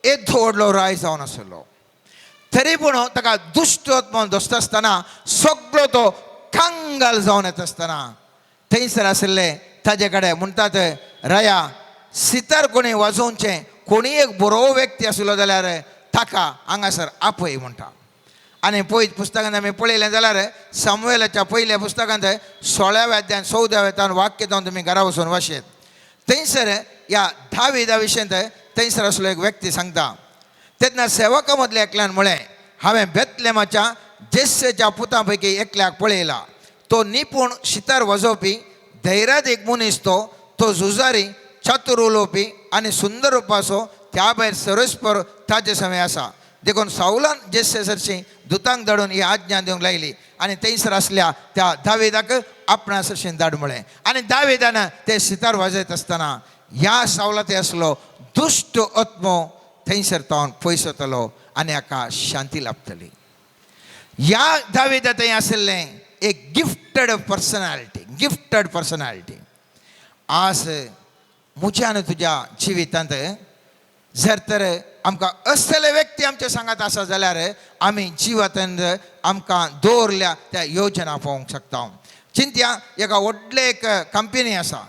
Speaker 5: येदो व्हडलो राय जावन आसलो तरी पूण ताका दुश्ट म्हणून दोसता आसतना सगळो तो कंगाल जावन येता आसतना थंयसर आशिल्ले ताजे कडेन म्हणटात राया सितार कोणी वाजोवचें कोणी एक बरो व्यक्ती आसलो जाल्यार ताका हांगासर आपय म्हणटा. आनी पळय पुस्तकांत आमी पळयलें जाल्यार सामुएलाच्या पयल्या पुस्तकांत 16व्या अध्यायान 14व्या अध्यायान वाक्य जावन तुमी घरा वचून वाचयत. थंयसर ह्या दाविदा विशयांत थंयसर आसलो एक व्यक्ती सांगता, तेन्ना सेवका मदल्या एकल्यान म्हळें हांवें बेतलेमाच्या जेस्सेच्या पुतां पैकी एकल्याक पळयला, तो निपूण शितार वाजोवपी धैर्यात एक मनीस, तो तो झुजारी चातुर उलोवपी आनी सुंदर रुपाचो, त्या भायर सर्वेस्पर ताजे समय आसा. देखून सावलान जेस्से सरशी दुतांक धाडून ही आज्ञा दिवंक लायली आनी थंयसर आसल्या त्या दावेदाक आपणा सरशीन धाड म्हळें. आनी दावेदान ते सितार वाजयत आसतना ह्या सावला ते आसलो दुश्ट आत्मो थंयसर तावन पयस वतलो आनी हाका शांती लाभतली. ह्या दावेदा थंय आशिल्लें एक गिफ्टेड पर्सनॅलिटी, गिफ्टेड पर्सनॅलिटी. आज म्हज्या आनी तुज्या जिवितांत जर तर आमकां असले व्यक्ती आमच्या सांगात आसा जाल्यार आमी जिवितांत आमकां दवरल्या त्या योजना पळोवंक शकता. चिंत्या एका व्हडले एक कंपनी आसा,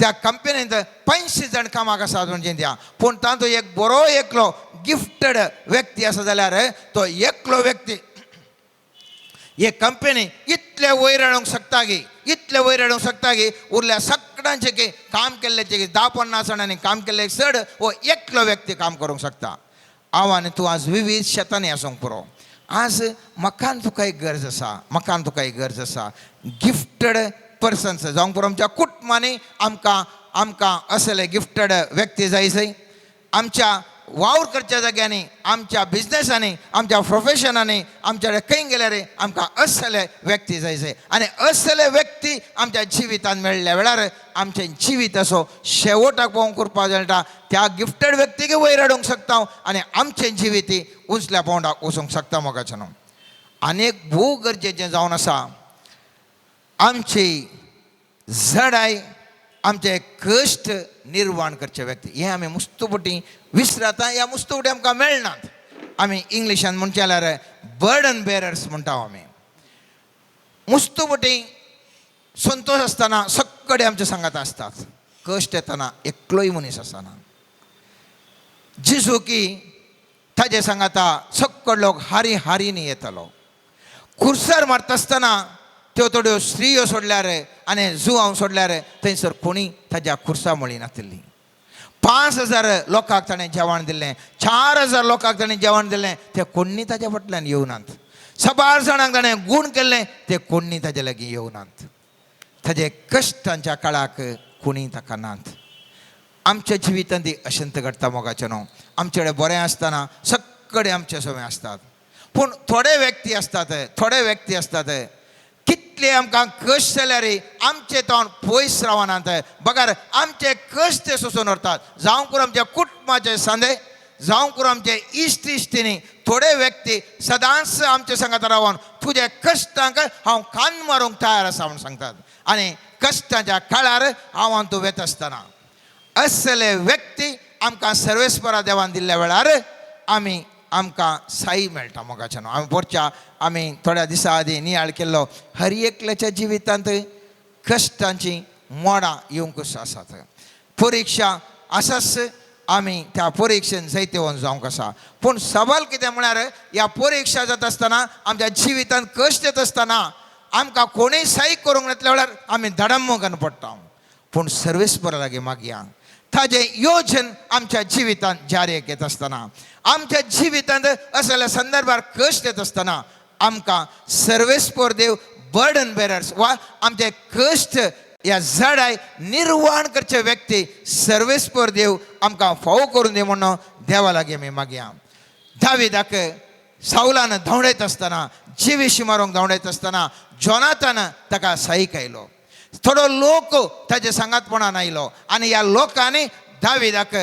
Speaker 5: त्या कंपनींत 85 जाण कामाक आसा म्हूण चिंत्या, पूण तातूंत एक बरो एकलो गिफ्टेड व्यक्ती आसा जाल्यार तो एकलो व्यक्ती हे कंपनी इतले वयर हाडूंक शकता की, इतले वयर हाडूंक शकता की उरल्या सगळ्यांचे की काम केल्ल्याचे की 10-50 जाणांनी काम केल्ले चड हो एकलो व्यक्ती काम करूंक शकता. हांव आनी तूं आज विवीध शेतांनी आसूंक पुरो. आज म्हाका आनी तुका एक गरज आसा, म्हाका आनी तुका एक गरज आसा गिफ्टेड पर्सन्स जावंक पुरो. आमच्या कुटुंबांनी आमकां आमकां असले गिफ्टेड व्यक्ती जाय जाय. आमच्या वावर करच्या जाग्यांनी, आमच्या बिजनेसांनी, आमच्या प्रोफेशनांनी, आमच्या खंय गेल्यार आमकां असले व्यक्ती जाय जाय. आनी असले व्यक्ती आमच्या जिवितांत मेळ्ळ्या वेळार आमचें जिवीत असो शेवटाक पळोवंक करपाक मेळटा. त्या गिफ्टेड व्यक्तीक वयर हाडूंक शकता आनी आमचें जिवीत उंचल्या पावंडाक वचूंक शकता मोगाचें न्हू. आनी एक भोव गरजेचें जावन आसा आमची जडाय, आमचे कश्ट निर्वाण करचे व्यक्ती. हें आमी मुस्तुपटी विसरता, ह्या मुस्तुपटी आमकां मेळनात. आमी इंग्लिशान म्हणचे जाल्यार बर्डन बेरर्स म्हणटा आमी. मुस्तुपटी संतोश आसतना सगळे आमचे सांगात आसतात, कश्ट येतना एकलोय मनीस आसना. जिजू की ताजे सांगाता सगळे लोक हारी हारीनी येतालो. खुर्सार मारता आसतना त्यो थोड्यो स्त्रियो सोडल्यार आनी जुवांव सोडल्यार थंयसर कोणी ताज्या खुर्सा मळी नातिल्ली. 5000 लोकांक ताणें जेवण दिल्लें, 4000 लोकांक ताणें जेवण दिल्लें, ते कोण्णी ताज्या फाटल्यान येवनात. साबार जाणांक ताणें गूण केल्लें, ते कोण्णी ताजे लागीं येवनात. ताजे कश्टांच्या काळाक कोणी ताका नात. आमच्या जिवितांत ती अशंत घडटा मोगाचें न्हू. आमचे कडेन बरें आसतना सगळे आमचे सगळे आसतात, पूण थोडे व्यक्ती आसतात, थोडे व्यक्ती आसतात कितले आमकां कश्ट जाल्यार आमचे तोंड पयस रावनात, बगर आमचे कश्ट ते सोंसून व्हरतात. जावं करून आमच्या कुटुंबाचे सांदे, जावं करून आमचे इश्ट इश्टिनी, थोडे व्यक्ती सदांच आमचे सांगात रावन तुज्या कश्टांक हांव कान मारूंक तयार आसा म्हूण सांगतात. आनी कश्टांच्या काळार हांव आनी तूं वेता आसतना असले व्यक्ती आमकां सर्वेस्परा देवान दिल्ल्या वेळार आमी आमकां साई मेळटा मोगाचें न्हू. आमी पोरच्या आमी थोड्या दिसां आदीं नियाळ केल्लो, हर एकल्याच्या जिवितांत कश्टांची मोडां येवंकच आसात, परिक्षा आसाच, आमी त्या परिक्षेन जैतिवंत जावंक आसा. पूण सवाल कितें म्हळ्यार ह्या परिक्षा जाता आसतना आमच्या जिवितांत कश्ट येता आसतना आमकां कोणूय साई करूंक नातल्या वेळार आमी धडम करून पडटा. पूण सर्वेस्परा लागीं मागया, ताजें योजन आमच्या जिवितांत जारी येत आसतना, आमच्या जिवितांत असल्या संदर्भार कश्ट येत आसतना आमकां सर्वेस्पोर देव बर्डन बेरर्स वा आमचे कश्ट ह्या जडाय निर्वाण करचे व्यक्ती सर्वेस्पोर देव आमकां फावो करून दी म्हणून देवा लागीं आमी मागया. दाविदाक सावलान धांवडायत आसतना, जिविशी मारूंक धांवडायत आसतना जोनातान ताका साईक आयलो. थोडो लोक ताजे सांगातपणान आयलो आनी ह्या लोकांनी दाविदाक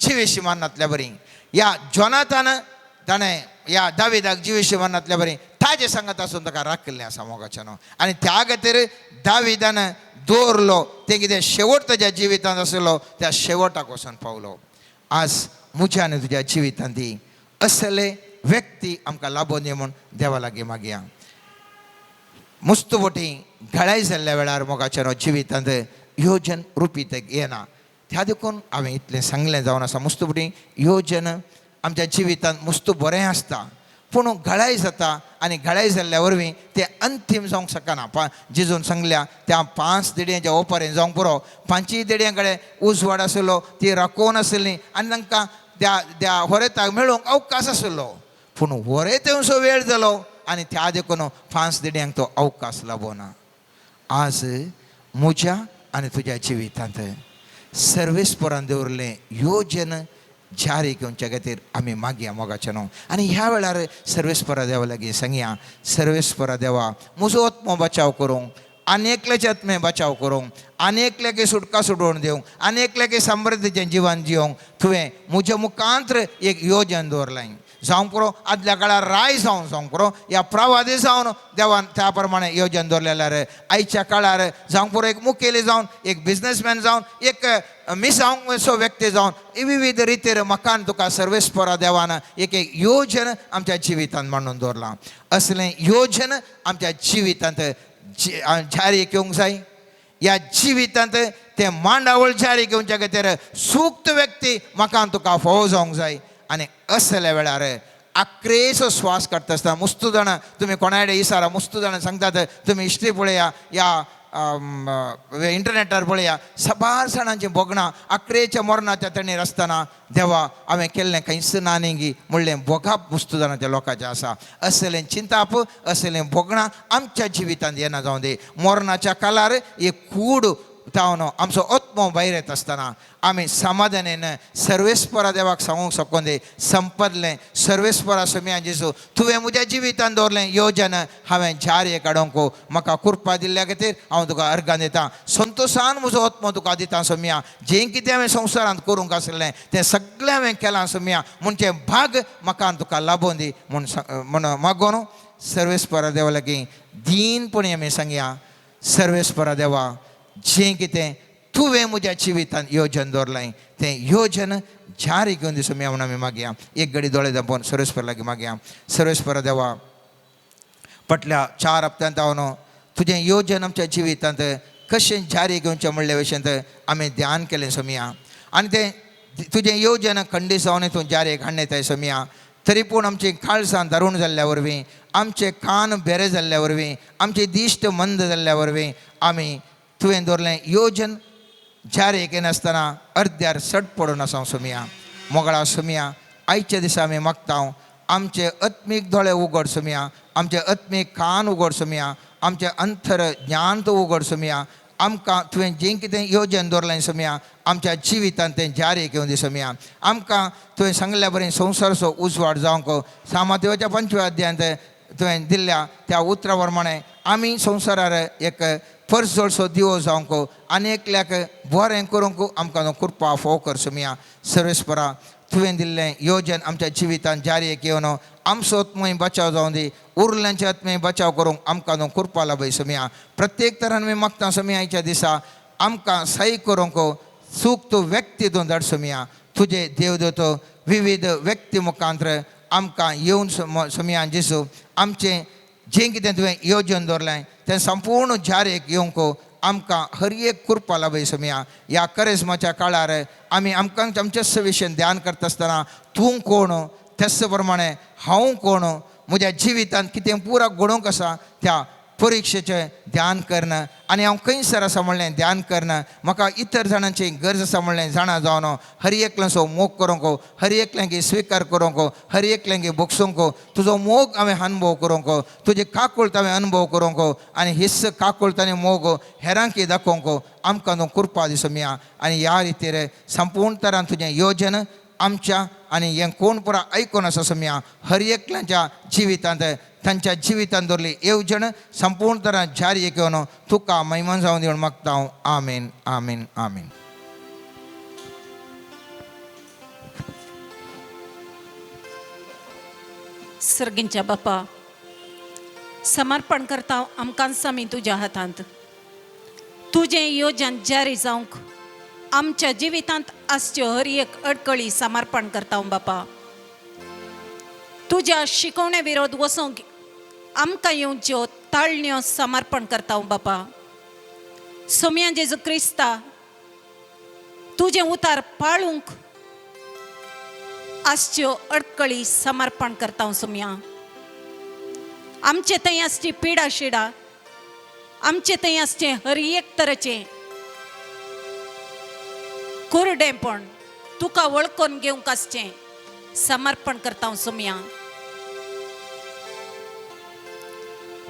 Speaker 5: जिविशी मारनातल्या बरी ह्या जोनातान ताणें ह्या दाविदाक जिविशी मारनातल्या बरी ताजे सांगात आसून ताका राखिल्लें आसा मोगाच्यान. आनी त्या खातीर दाविदान दवरलो तें कितें शेवट ताज्या जिवितांत आसलो त्या शेवटाक वचून पावलो. आज म्हज्या आनी तुज्या जिवितांत ती असले व्यक्ती आमकां लाबोवन दी म्हूण देवा लागीं मागया. मुस्त बोटी घडाय जाल्ल्या वेळार मोगाच्या जिवितांत योजन रुपी ते येना. त्या देखून हांवें इतलें सांगलें जावन आसा, मुस्त बोटी योजन आमच्या जिवितांत मुस्त बरें आसता, पूण घडाय जाता आनी घडाय जाल्ल्या वरवीं तें अंतीम जावंक शकना. जिजून सांगल्या त्या 5 देडयांच्या ओपारेन जावंक पुरो. 5 देडयां कडेन उजवाड आसलो, ती राखोवन आसली आनी तांकां त्या त्या होरेताक मेळूंक अवकाश आसलो. पूण होरेत येवचो वेळ जालो आनी त्या देखून 5 देडयांक तो अवकाश लाबोना. आज म्हज्या आनी तुज्या जिवितांत सर्वेस्परान दवरलें योजन जारी घेवच्या खातीर आमी मागया मोगाचें न्हू. आनी ह्या वेळार सर्वेस्परा देवा लागीं सांगया, सर्वेस्परा देवा म्हजो आत्मो बचाव करूंक, आनी एकल्याचे आत्मे बचाव करूंक, आनी एकल्याक सुटका सुटोवन दिवंक, आनी एकल्याक समृद्धीचें जिवन जिवंक तुवें म्हज्या मुखांत्र एक योजन दवरलें. जावंक पुरो आदल्या काळार राय जावन, जावंक पुरो ह्या प्रवादी जावन देवान त्या प्रमाणे योजन दवरलें जाल्यार आयच्या काळार जावंक पुरो एक मुखेली जावन, एक बिजनसमॅन जावन, एक मिसांव व्यक्ती जावन विविध रितीर मकान तुका सर्वेस्परा देवान एक एक योजन आमच्या जिवितांत मांडून दवरलां. असलें योजन आमच्या जिवितांत जारी घेवंक जाय. ह्या जिवितांत तें मांडावळ जारी घेवच्या खातीर सुक्त व्यक्ती म्हाका तुका फावो जावंक जाय. आनी असल्या वेळार आक्रेचो श्वास काडटा आसतना मुस्तू जाणां तुमी कोणा कडेन इसारा मुस्तू जाणां सांगतात, तुमी हिस्ट्री पळया या इंटरनेटार पळया, साबार जाणांची भोगणां आक्रेच्या मरणाच्या तणीर आसतना देवा हांवें केल्लें कांयच ना न्ही म्हणलें भोगाप मुस्तू जाणां त्या लोकांचें आसा. असलें चिंताप असलें भोगणां आमच्या जिवितांत येना जावं दी. मरणाच्या काळार एक कूड जावन आमचो आत्मो भायर येता आसतना आमी समाधानेन सर्वेस्परा देवाक सांगूंक शकून दी, संपदलें सर्वेस्परा सुम्या जेजू तुवें म्हज्या जिवितांत दवरलें योजन हांवें जारी काडूंक म्हाका कृपा दिल्ल्या खातीर हांव तुका अर्गां दितां. संतोशान म्हजो आत्मो तुका दिता सोम्या. जें कितें हांवें संवसारांत करूंक आसलें तें सगळें हांवें केलां सोम्या, म्हणचे भाग म्हाका तुका लाबोवन दी म्हूण म्हण मागोन सर्वेस्परा देवा लागीं दीनपणी आमी सांगया, सर्वेस्परा देवा जें कितें तुवें म्हज्या जिवितांत योजन दवरलें तें योजन जारी घेवन दिसो म्हूण आमी मागया. एक घडी दोळे दांपोवन सर्वेस्परा लागीं मागया. सर्वेस्परा देवा फाटल्या 4 हप्त्यांत हांव तुजें योजन आमच्या जिवितांत कशें जारी घेवचें म्हणल्या विशयांत आमी ध्यान केलें सोमया. आनी तें तुजें योजन खंडीत जावन तूं जारी हाडण्याय सोमया. तरी पूण आमची काळसां दारूण जाल्ल्या वरवीं, आमचे कान बेरे जाल्ल्या वरवीं, आमची दिश्ट मंद जाल्ल्या वरवीं आमी तुवें दवरलें योजन जारी घेनासतना अर्द्यार सट पडून आसा सोमया. मोगळा सोमया आयच्या दिसा आमी मागता आमचे आत्मीक दोळे उगड सोमया, आमचे आत्मीक कान उगड सोमया, आमचे अंतर ज्ञान तूं उगड सोमया. आमकां तुवें जें कितें योजन दवरलें सोमया आमच्या जिवितांत तें जारी घेवन दी सोमया. आमकां तुवें सांगल्या बरें संवसारचो उजवाड जावंक सामादेवाच्या 5व्या अध्यायांत तुवें दिल्ल्या त्या उतरा प्रमाणे आमी संवसारार एक परजळसो दिवो जावंक आनी एकल्याक बरें करूंक आमकां कृपा फोव कर सोमया. सर्वेस्परा तुवें दिल्लें योजन आमच्या जिवितांत जारी घेवन आमचो आत्मय बचाव जावं दी, उरल्यांचे आत्मय बचाव करूंक आमकां कृपा लाभय सोमया. प्रत्येक तरान आमी मागता सोमया आयच्या दिसा आमकां सही करूंक चूक तूं व्यक्ती तूं धाड सोमया. तुजे देवदूत विविध व्यक्ती मुखांत्र आमकां येवन सोमया जेजू आमचें जें कितें तुवें योजन दवरलें तें संपूर्ण जारीक येवंक आमकां हर एक कृपा लाभय सोमया. ह्या करेजमाच्या काळार आमी आमकां आमच्याच विशयन ध्यान करता आसतना तूं कोण तेच प्रमाणे हांव कोण म्हज्या जिवितांत कितें पुरा घडोवंक आसा त्या परिक्षेचें ध्यान करना आनी हांव खंयसर आसा म्हणलें ध्यान करना. म्हाका इतर जाणांची गरज आसा म्हणलें जाणा जावन हर एकल्याचो मोग करूंक, हर एकल्यांक स्विकार करूंक, हर एकल्यांक भोगसूंक तुजो मोग हांवें अनुभव करूंक, तुजी काकुळट हांवें अनुभव करूंक आनी his काकुळट आनी मोग हेरांक दाखोवंक आमकां तूं कृपा दी सोमया. आनी ह्या रितीर संपूर्ण तरान तुजें योजन आमच्या आनी हें कोण पुरा आयकून आसा सोमया हर एकल्याच्या जिवितांत तांच्या जिवितांत दवरली येवजण संपूर्ण तरान जारी घेवन तुका महिमा जावन दिवन मागता हांव. आमेन आमेन आमेन.
Speaker 6: सर्गींच्या बापा, समर्पण करता आमकां आमी तुज्या हातांत. तुजें योजन जारी जावंक आमच्या जिवितांत आसच्यो हर एक अडकळी समर्पण करता बापा. तुज्या शिकवणे विरोध वचूंक आमकां येवच्यो ताळण्यो समर्पण करता बापा. सोम्या जेजू क्रिस्ता, तुजें उतार पाळूंक आसच्यो अडकळी समर्पण करता सोम्या. आमचे थंय आसची पिडा शिडा, आमचे थंय आसचें हर एक तरेचें कुरडेंपण तुका वळखून घेवंक आसचें समर्पण करता सोम्या.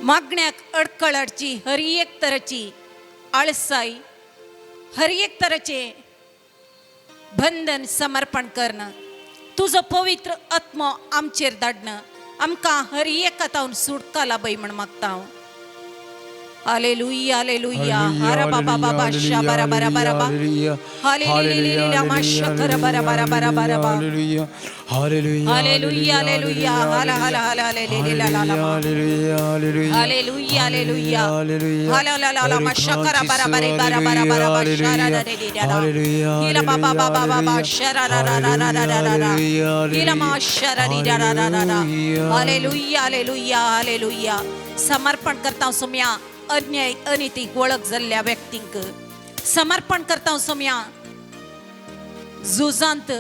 Speaker 6: मागण्याक अडकळ हाडची हर एक तरेची आळसाय, हर एक तरेचें बंधन समर्पण करणं, तुजो पवित्र आत्मो आमचेर धाडणं आमकां हर एका तावन सुटका लाभय म्हण मागता हांव. हालेलुया हालेलुया हर बाबा बाबा शा बरा बरा बरा बा हालेलुया मा शखर बरा बरा बरा बरा बा हालेलुया हालेलुया हाला हाला हाला हालेलुया ला ला हालेलुया हालेलुया हाला ला ला ला मा शखर बरा बरा बरा बरा बरा बा शरा रा रे रे रा हिला बाबा बाबा बाबा शरा रा रा रा रा रा रा हिला मा शरा री रा रा रा रा. Hallelujah hallelujah hallelujah. समर्पण करता सोम्या अन्याय अनितीक वळख जाल्ल्या व्यक्तींक समर्पण करता सोम्या. झुजांत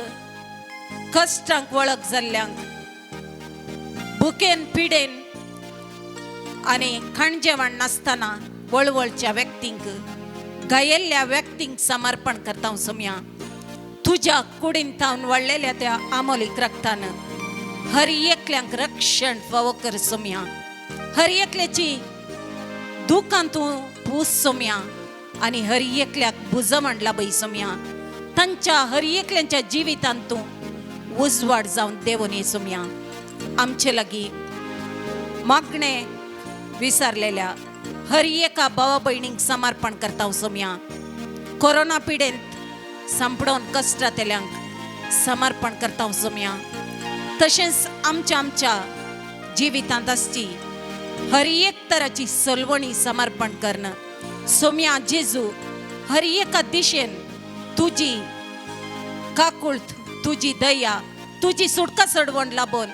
Speaker 6: कश्टांक वळख जाल्ल्यांक, भुकेन पिडेन आनी खाण जेवण नासतना वळवळच्या व्यक्तींक, गायेल्ल्या व्यक्तींक समर्पण करता सोम्या. तुज्या कुडीन थावन वाडलेल्या त्या आमोलीक रक्तान हर एकल्यांक रक्षण फावो कर सोम्या. हर एकल्याची दुकान तूं पूस सोम्या आनी हर एकल्याक भुजमण लाभय सोम्या. तांच्या हर एकल्यांच्या जिवितांत तूं उजवाड जावन देवून ये सोम्या. आमचे लागीं मागणें विसरलेल्या हर एका भावा भयणींक समर्पण करता सोम्या. कोरोना पिडेंत सांपडोवन कश्टांतल्यांक समर्पण करता सोम्या. तशेंच आमच्या आमच्या जिवितांत आसची हर एक तराची सलवणी समर्पण करणं सोम्या. जेजू हर एका दिशेन तुजी काकुळत, तुजी दया, तुजी सुटका चडवण लाबोवन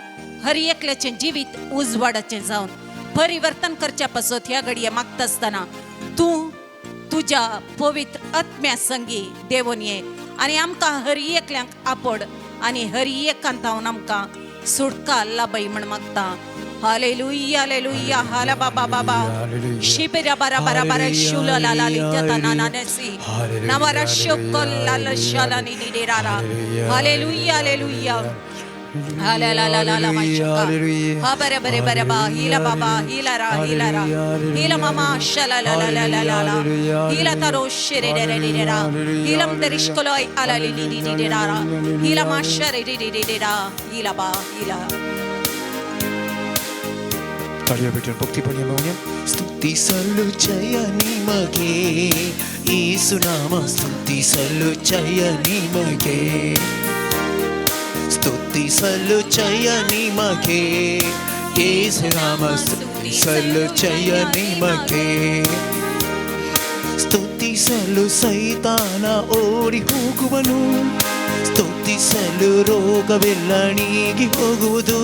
Speaker 6: हर एकल्याचें जिवीत उजवाडाचें जावन परिवर्तन करच्या पासत ह्या घडये मागता आसतना तूं तुज्या पवित्र आत्म्या संगी देवून ये आनी आमकां हर एकल्यांक आपड आनी हर एकांत हांव आमकां सुटका लाभय म्हण मागता. हालेलुया हालेलुया हाला बाबा बाबा शिबिरा बारा बारा बारा शुल ला ला लित्या ना ना नसी नवरा शुकल ला ला शाला नी नी रा रा. हालेलुया हालेलुया हाला ला ला ला ला माशका हा बरे बरे बरे बा हिला बाबा हिला रा हिला रा हिला मामा शाला ला ला ला ला ला हिला तारो शेरे रे रे रे रा हिलम दरिश्कलोय आला ली ली ली रे रा रा हिला माशा रे रे रे रे रा हिला बा हिला.
Speaker 2: ताळयो भेटून भक्तीपणी म्हणूया.
Speaker 4: ಸ್ತುತಿಸಲು ಜಯ ನಿಮಗೆ ಯೇಸುನಾಮ, ಸ್ತುತಿಸಲು ಜಯ ನಿಮಗೆ, ಸ್ತುತಿಸಲು ಜಯ ನಿಮಗೆ ಯೇಸುನಾಮ, ಸ್ತುತಿಸಲು ಜಯ ನಿಮಗೆ. ಸ್ತುತಿಸಲು ಸೈತಾನ ಓಡಿ ಹೋಗುವನು, ಸ್ತುತಿಸಲು ರೋಗವೆಲ್ಲ ನೀಗಿ ಹೋಗುವುದು,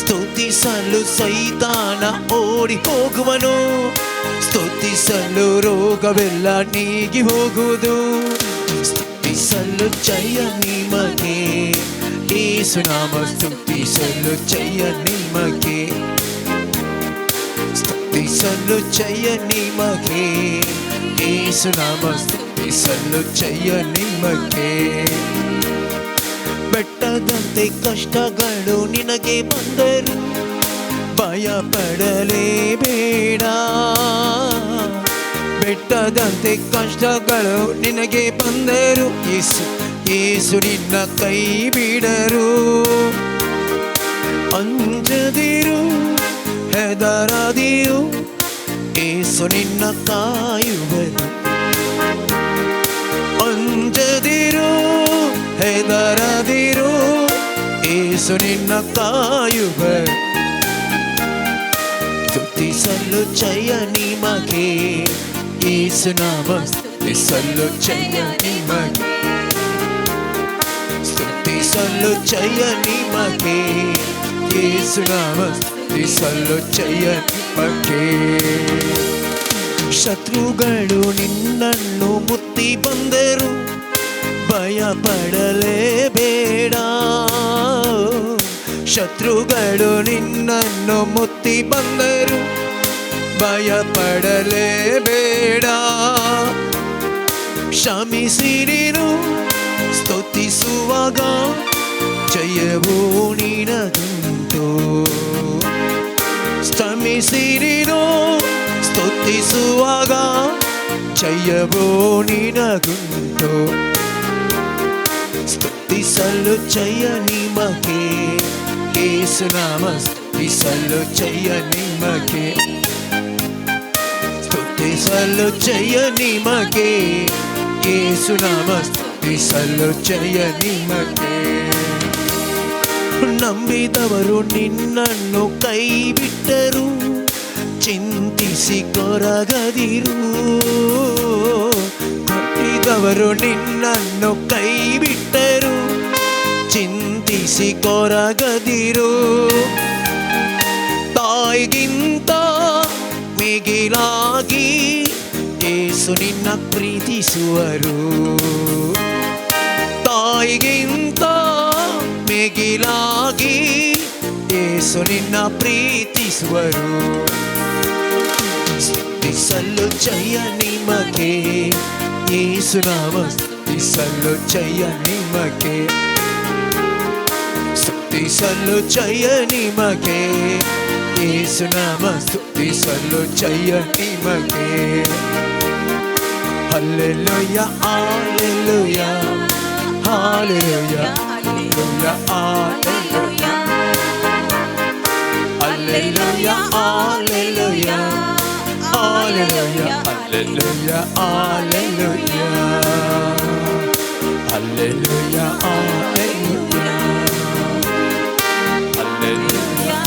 Speaker 4: ಸ್ತುತಿಸಲು ಸೈತಾನ ಓಡಿ ಹೋಗುವನು, ಸ್ತುತಿಸಲು ರೋಗವೆಲ್ಲ ನೀಗಿ ಹೋಗುವುದು. ಸ್ತುತಿಸಲು ಜಯ ನಿಮಗೆ ಯೇಸುನಾಮ, ಸ್ತುತಿಸಲು ಜಯ ನಿಮಗೆ, ಸ್ತುತಿ ಸ್ತುತಿಸಲು ಜಯ ನಿಮಗೆ, ಯೇಸುನಾಮ ಸ್ತುತಿಸಲು ಜಯ ನಿಮಗೆ. ಬೆಟ್ಟದಂತೆ ಕಷ್ಟಗಳು ನಿನಗೆ ಬಂದರು ಭಯ ಪಡಲೇಬೇಡ. ಬೆಟ್ಟದಂತೆ ಕಷ್ಟಗಳು ನಿನಗೆ ಬಂದರು ಯೇಸು ಯೇಸು ನಿನ್ನ ಕೈ ಬಿಡರು. ಅಂಜದಿರು ಹೆದರದಿರು, ಏಸು ನಿನ್ನ ಕಾಯುವರು. ಅಂಜದಿರು ಹೆದರದಿರು, ಏಸು ನಿನ್ನ ಕಾಯುವರು. ಸ್ತುತಿಸಲು ಜಯ ನಿಮಗೆ, ಯೇಸುನಾಮ ಸ್ತುತಿಸಲು ಜಯ ನಿಮಗೆ. ಸ್ತುತಿಸಲು ಜಯ ನಿಮಗೆ, ಯೇಸುನಾಮ ಸ್ತುತಿಸಲು ಜಯ ನಿಮಗೆ. ಶತ್ರುಗಳು ನಿನ್ನನ್ನು ಮುತ್ತಿ ಬಂದರು ಭಯ ಪಡಲೇಬೇಡ. ಶತ್ರುಗಳು ನಿನ್ನನ್ನು ಮುತ್ತಿ ಬಂದರು ಭಯ ಪಡಲೇಬೇಡ. ಕ್ಷಮಿಸಿ ನೀನು ಸ್ತುತಿಸುವಾಗ ಜಯವು ನಿನಗುಂಟು. ಕ್ಷಮಿಸಿ ನೀನು ಸ್ತುತಿಸುವಾಗ ಜಯವು ನಿನಗುಂಟು. ಸ್ತುತಿಸಲು ಜಯ ನಿಮಗೆ, ಯೇಸುನಾಮ ಸ್ತುತಿಸಲು ಜಯ ನಿಮಗೆ. ಸ್ತುತಿಸಲು ಜಯ ನಿಮಗೆ, ಯೇಸುನಾಮ ಸ್ತುತಿಸಲು ಜಯ ನಿಮಗೆ. ನಂಬಿದವರು ನಿನ್ನನ್ನು ಕೈ ಬಿಟ್ಟರು ಚಿಂತಿಸಿ ಕೊರಗದಿರು. ಕೊಟ್ಟಿದವರು ನಿನ್ನನ್ನು ಕೈ ಬಿಟ್ಟರು ಚಿಂತಿಸಿ ಕೊರಗದಿರು. ತಾಯಿಗಿಂತ ಮಿಗಿಲಾಗಿ ಯೇಸು ನಿನ್ನ ಪ್ರೀತಿಸುವರು. ತಾಯಿಗಿಂತ ಮಿಗಿಲಾಗಿ ಯೇಸು ನಿನ್ನ ಪ್ರೀತಿಸುವರು. ಸ್ತುತಿಸಲು ಜಯ ನಿಮಗೆ, ಯೇಸುನಾಮ ಸ್ತುತಿಸಲು ಜಯ ನಿಮಗೆ. ಸ್ತುತಿಸಲು ಜಯ ನಿಮಗೆ, ಯೇಸುನಾಮ ಸ್ತುತಿಸಲು ಜಯ ನಿಮಗೆ. Hallelujah, hallelujah, hallelujah, hallelujah, hallelujah, hallelujah, hallelujah, hallelujah, hallelujah, hallelujah, hallelujah, hallelujah,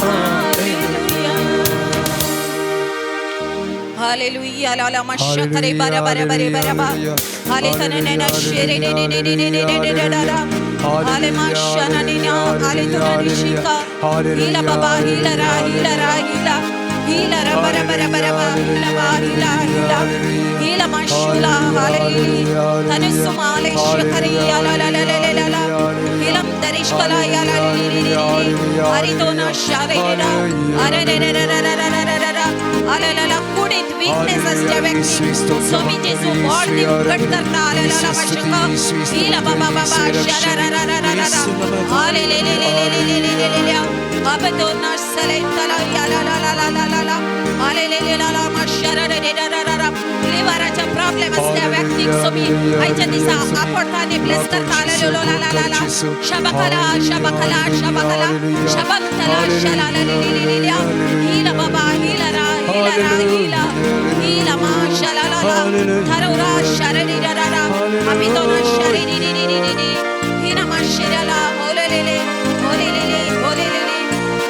Speaker 4: hallelujah.
Speaker 6: Hallelujah la la mashakare bara bara bare bara ba. Hale tanana shere ne ne ne ne ne ne ne ne da. Hale mashana ne na hale tunani shika. Hila baba hila ra hila ra hila. Hila ra bara bara bara ba hila ba hila hila. Hila mashula hallelujah. Tanusumale shakare ya la la la la la la. Hilam darishkala ya la li li li li. Haritona share da. Are re re re re re re re re. आलेला कुडीत weakness असल्या व्यक्ती स्वामी जेसू वाढ उघड करता. आलेला मशका हिला बाबा बाबा शरा रा रा रा रा रा. आले ले ले ले ले ले ले ले ले अबतो नसले तला या ला ला ला ला ला ला. आले ले ले ला ला मशरा रे रे रा रा रा. लिव्हरचा प्रॉब्लेम असल्या व्यक्ती स्वामी आयच्या दिसा आपण ब्लेस करता. आले लो ला ला ला ला शबकला शबकला शबकला शबकला शला ला ले ले ले ले. हिला बाबा हिला रा हिला रा हिला हिला मा शला ला ला थरोरा शरणी रा रा अपितोना शरणी नी नी नी नी हिना मा शरला ओले ले ले ओले ले ले ओले ले ले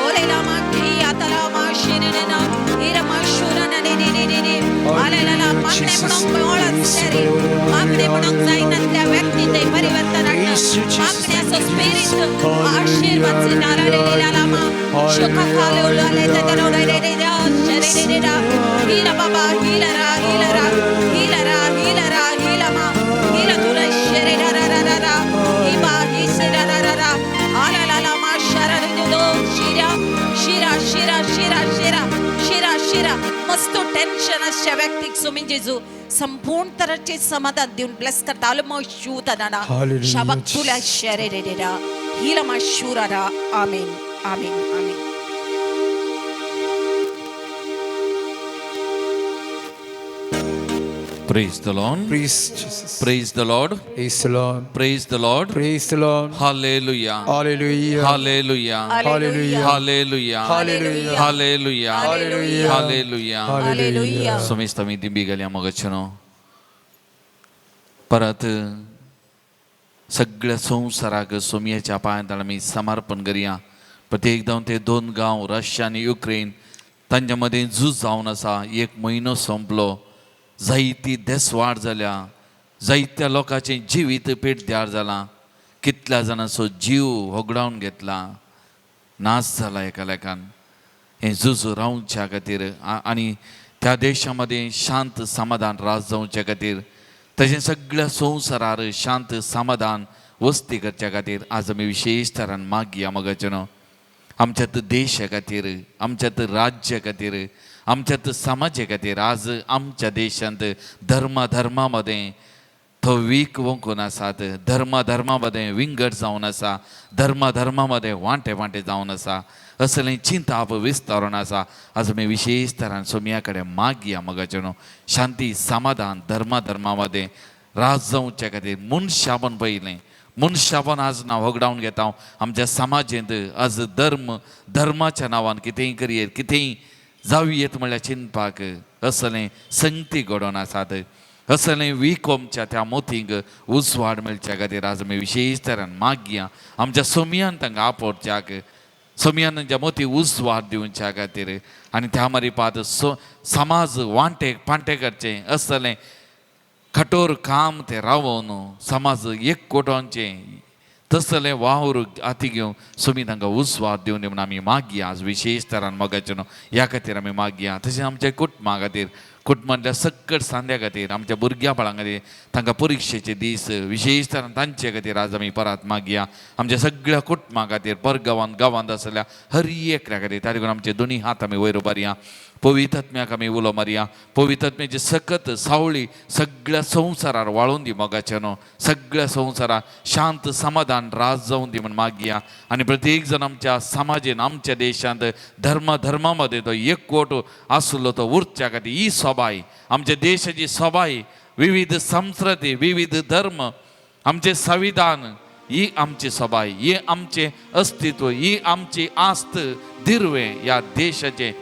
Speaker 6: ओले ला मा की आतला मा शिरना हिरा मा शुरना नी नी नी नी आले ला ला मागणे म्हणून ओळख सरी मागणे म्हणून जाईनातल्या व्यक्ती ते परिवर्तन आणणं मागणे असं स्पिरिट आशीर्वाद नारा रे ला ला मा शुका खाले उलाले तरो रे रे रे शरे रे रा हिला बाबा हिला रा हिला रा हिला रा हिला रा हिला मा हिला तुला शरे रा रा रा रा हिबा हिसरा रा रा रा आला ला ला मा शरा दो शिरा शिरा शिरा शिरा शिरा शिरा शिरा. मग टेन्शन आसच्या व्यक्तीक सोमी जेजू संपूर्ण तराचे समाधान दिवन ब्लेस करता. आलमो शूत दादा
Speaker 2: Hallelujah.
Speaker 6: शाबाक तुला शेरे रे रे हिलमा शूरा. आमेन आमेन आमेन.
Speaker 1: Praise the Lord.
Speaker 2: Praise Jesus.
Speaker 1: Praise the Lord.
Speaker 2: Praise the Lord.
Speaker 1: Praise the Lord.
Speaker 2: Praise the Lord.
Speaker 1: Hallelujah.
Speaker 2: Hallelujah.
Speaker 1: Hallelujah.
Speaker 2: Hallelujah.
Speaker 1: Hallelujah.
Speaker 2: Hallelujah.
Speaker 1: Hallelujah.
Speaker 2: Hallelujah.
Speaker 1: Hallelujah.
Speaker 6: Hallelujah.
Speaker 1: समेस्त आमी दिंबी गेल्या मगचनो परत सगळ्या संवसाराक सोमयेच्या पांयांत आमी समर्पण करया. प्रत्येक ते दोन गांव रशिया आनी युक्रेन तांच्या मदें झूज जावन आसा. एक म्हयनो सोंपलो, जायती देसवाड जाल्या, जायत्या लोकांचें जिवीत पेटद्यार जालां, कितल्या जाणांचो जीव होगडावन घेतला, नाश जाला एका लेखान. हें झूज रावच्या खातीर आनी त्या देशा मदें शांत समाधान राज जावच्या खातीर, तशें सगळ्या संवसारार शांत समाधान वस्ती करच्या खातीर आज आमी विशेश तरान मागया मगाचें न्हू. आमच्यात देशा खातीर, आमच्यात राज्या खातीर, आमच्यात समाजा खातीर आज आमच्या देशांत धर्मा धर्मा मदें तो वीक वोंकून आसात, धर्मा धर्मा मदें विंगड जावन आसा, धर्मा धर्मा मदें वांटे वांटे जावन आसा, असलें चिंताप विस्तारून आसा. आज आमी विशेश तरान सोमया कडेन मागया मगाचें न्हू शांती समाधान धर्मा धर्मा मदें राज जावच्या खातीर. मनशापण पयलें मनशापण आज ना होगडावन घेता आमच्या समाजेंत. आज धर्म धर्माच्या नांवान कितेंय करयेत, कितेंय जावयेत म्हणल्यार चिंतपाक असलें संगती घडोवन आसात. असलें विकोमच्या त्या मोतींक उजवाड मेळच्या खातीर आज आमी विशेश तरान मागया आमच्या सोमयान तांकां आपोवच्याक, सोमयान तांच्या मोती उजवाड दिवच्या खातीर आनी त्या मारिपात समाज वांटे पांटे करचें असलें कठोर काम ते रावोवन समाज एक कोटोवचें तसलें वावर हाती घेवन सोमी तांकां उजवाड दिवन म्हूण आमी मागया आज विशेश तरान मोगाचें न्हू ह्या खातीर आमी मागया. तशेंच आमच्या कुटुंबा खातीर, कुटुंबांतल्या सक्कट सांद्या खातीर, आमच्या भुरग्यां बाळां खातीर, तांकां परिक्षेचे दीस विशेश तरान तांचे खातीर आज आमी परत मागया. आमच्या सगळ्या कुटुंबा खातीर, परगांवांत गांवांत आसल्या हर एकल्या खातीर त्या देखून आमचे दोनी हात आमी वयर उबारया, पवित्रत्म्याक आमी उलो मारया. पवित्रत्म्याची सकत सावळी सगळ्या संवसारार वाळून दी मोगाचें न्हू, सगळ्या संवसारार शांत समाधान राज जावन दी म्हूण मागया. आनी प्रत्येक जण आमच्या समाजेन आमच्या देशांत धर्मा धर्मा मदें तो एकवट आसलो तो उरच्या खातीर ही सभाय आमच्या देशाची सभाय, विविध संस्कृती, विविध धर्म, आमचें संविधान ही आमची सभाय, ही आमचें अस्तित्व, ही आमची आस्त दिरवें ह्या देशाचें.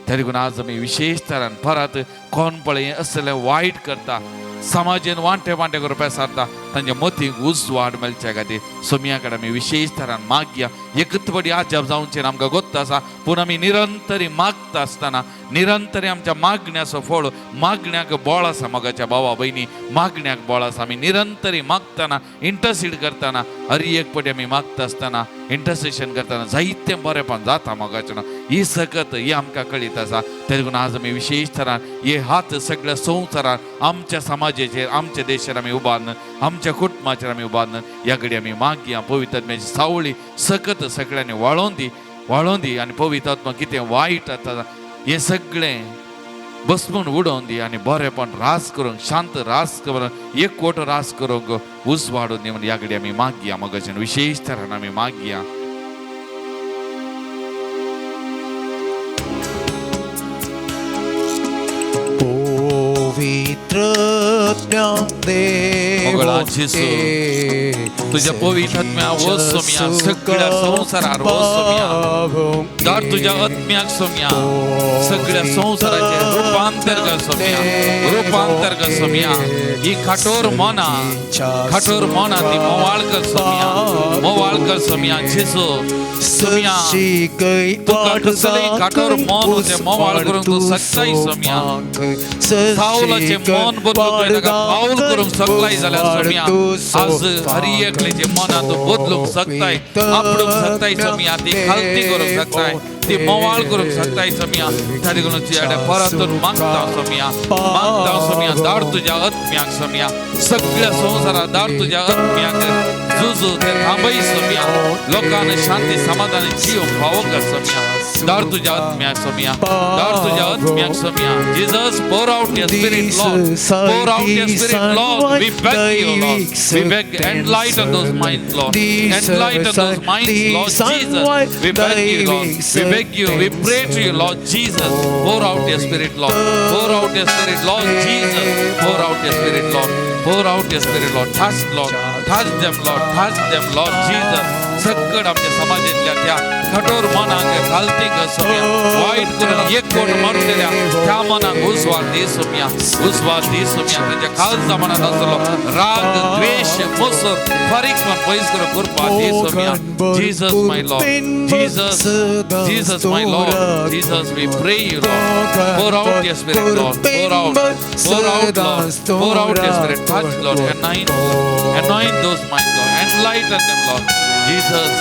Speaker 1: त्या देखून आज आमी विशेश तरान परत कोण पळय असलें वायट करता, समाजेन वांटे वांटे करून पेसारता तांच्या मतीक उजवाड मेळच्या खातीर सोमया कडेन आमी विशेश तरान मागया. एकच पटी आजाप जावचें आमकां गोत्त आसा, पूण आमी निरंतरी मागता आसतना निरंतरी आमच्या मागण्याचो फळ, मागण्याक बळ आसा मोगाच्या भावा भयणी, मागण्याक बळ आसा. आमी निरंतरी मागतना इंटरसीड करतना हर एक पटी आमी मागता आसतना इंटरसेशन करतना जायतें बरेंपण जाता मोगाचें. ही सकत ही आमकां कळीत आसा. ते देखून आज आमी विशेश तरान हे हात सगळ्या संवसारार आमच्या समाजाचेर आमच्या देशार आमी उबारन, आमच्या कुटुंबाचेर आमी उबारन ह्या घडी आमी मागया. पवित्र आत्म्याची सावळी सकत सगळ्यांनी वाळोवन दी, वाळोवन दी आनी पवित्र आत्मा कितें वायट आतां हें सगळें बसमून उडोवन दी आनी बरेंपण रास करूंक, शांत रास करून, एकवट रास करूंक उजवाडून दी म्हूण ह्या घडी आमी मागया मोगाच्यान विशेश तरान आमी मागया. मोगळा जेजू, तुझ्या पवित्र आत्म्या वच सोम्या सगळ्या संवसारार वच सोम्या, दार तुझ्या आत्म्याक सोम्या सगळ्या संवसाराचें रुपांतर कर सोम्या, रुपांतर कर सोम्या. ही कठोर मना, कठोर मना ती मोवाळ कर सोम्या, मोवाळ कर सोम्या. जेजू सोम्या तुका कसलें कठोर मन तें मोवाळ करूंक तूं शकताय सोम्या. सावलाचें मन बदलूंक तुवें ताका पावल करूंक शकलाय जाल्यार सोम्या आज हर एकल्याचें मनां तूं बदलूंक शकताय, आपडूंक शकताय सोम्या, ती खालती करूंक शकताय, ती मोवाळ करूंक शकताय सोम्या. त्या देखून तुज्या कडेन परतून मागता सोम्या, मागता सोम्या, दाड तुज्या आत्म्याक सोम्या, सगळ्या संवसाराक दाड तुज्या आत्म्याक झुजू ते थांबय सोम्या लोकांना शांती समाधान जीव फावोक सोम्या दार तुझ्या आत्म्याक सोम्या दार तुझ्या आत्म्याक Saumya. Jesus, pour out your spirit, Lord. Pour out your spirit, Lord. We beg you, Lord. We beg, enlighten those minds, Lord. Enlighten those minds, Lord Jesus. We beg you, Lord. We beg you. We pray to you, Lord Jesus. Pour out your spirit, Lord. Pour out your spirit, Lord Jesus. Pour out your spirit, Lord. Pour out your spirit, Lord. Touch, Lord. Touch them, Lord. Touch them, Lord Jesus. सगळं आमच्या समाजांतल्या त्या कठोर मनांक घालतीक सोम्या वायट करून एक कोट मारतल्या त्या मनांक उजवाड दी सोम्या, उजवाड दी सोम्या. तांच्या काळजा मनात आसलो राग, द्वेश, मोसर फारीकपण पयस करून कृपा दी Saumya. Jesus my Lord, Jesus, Jesus my Lord, Jesus, we pray you, Lord. Pour out your spirit, Lord. Pour out, pour out, Lord. Pour out your spirit. Touch, Lord. Anoint, Lord. Anoint those minds, Lord. Enlighten them, Lord. Jesus,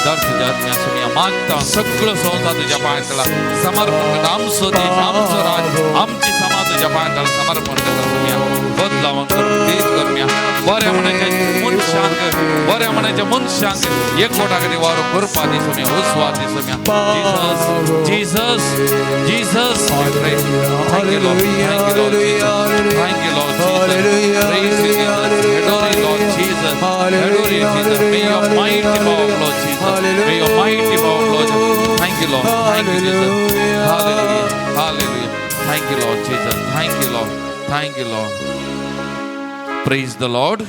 Speaker 1: दर तुझ्या आत्म्या सोम्या मागता सगळं संस्था तुझ्या पांयातला समर्पण करता. आमचो देश, आमचो राज, आमची समाज तुझ्या पांयातला समर्पण करता सोम्या. बदलावण करून तेज करम्या. बऱ्या मनाच्या मनशांक, बऱ्या मनाच्या मनशांक एकवटा खातीर वारो करपा दी सोम्या, उस्वाद दी Saumya. Jesus, Jesus, Jesus, we pray. Thank you, Lord. Thank you, Lord Jesus. Thank you, Lord Jesus. Praise you, Jesus. Adore you, Lord Jesus. Adore you, Jesus. May your mighty power, Lord Jesus. May your mighty power, Lord Jesus. Thank you, Lord. Thank you, Jesus. Hallelujah. Hallelujah. Thank you, Lord Jesus. Thank you, Lord. Thank you, Lord. Praise the Lord.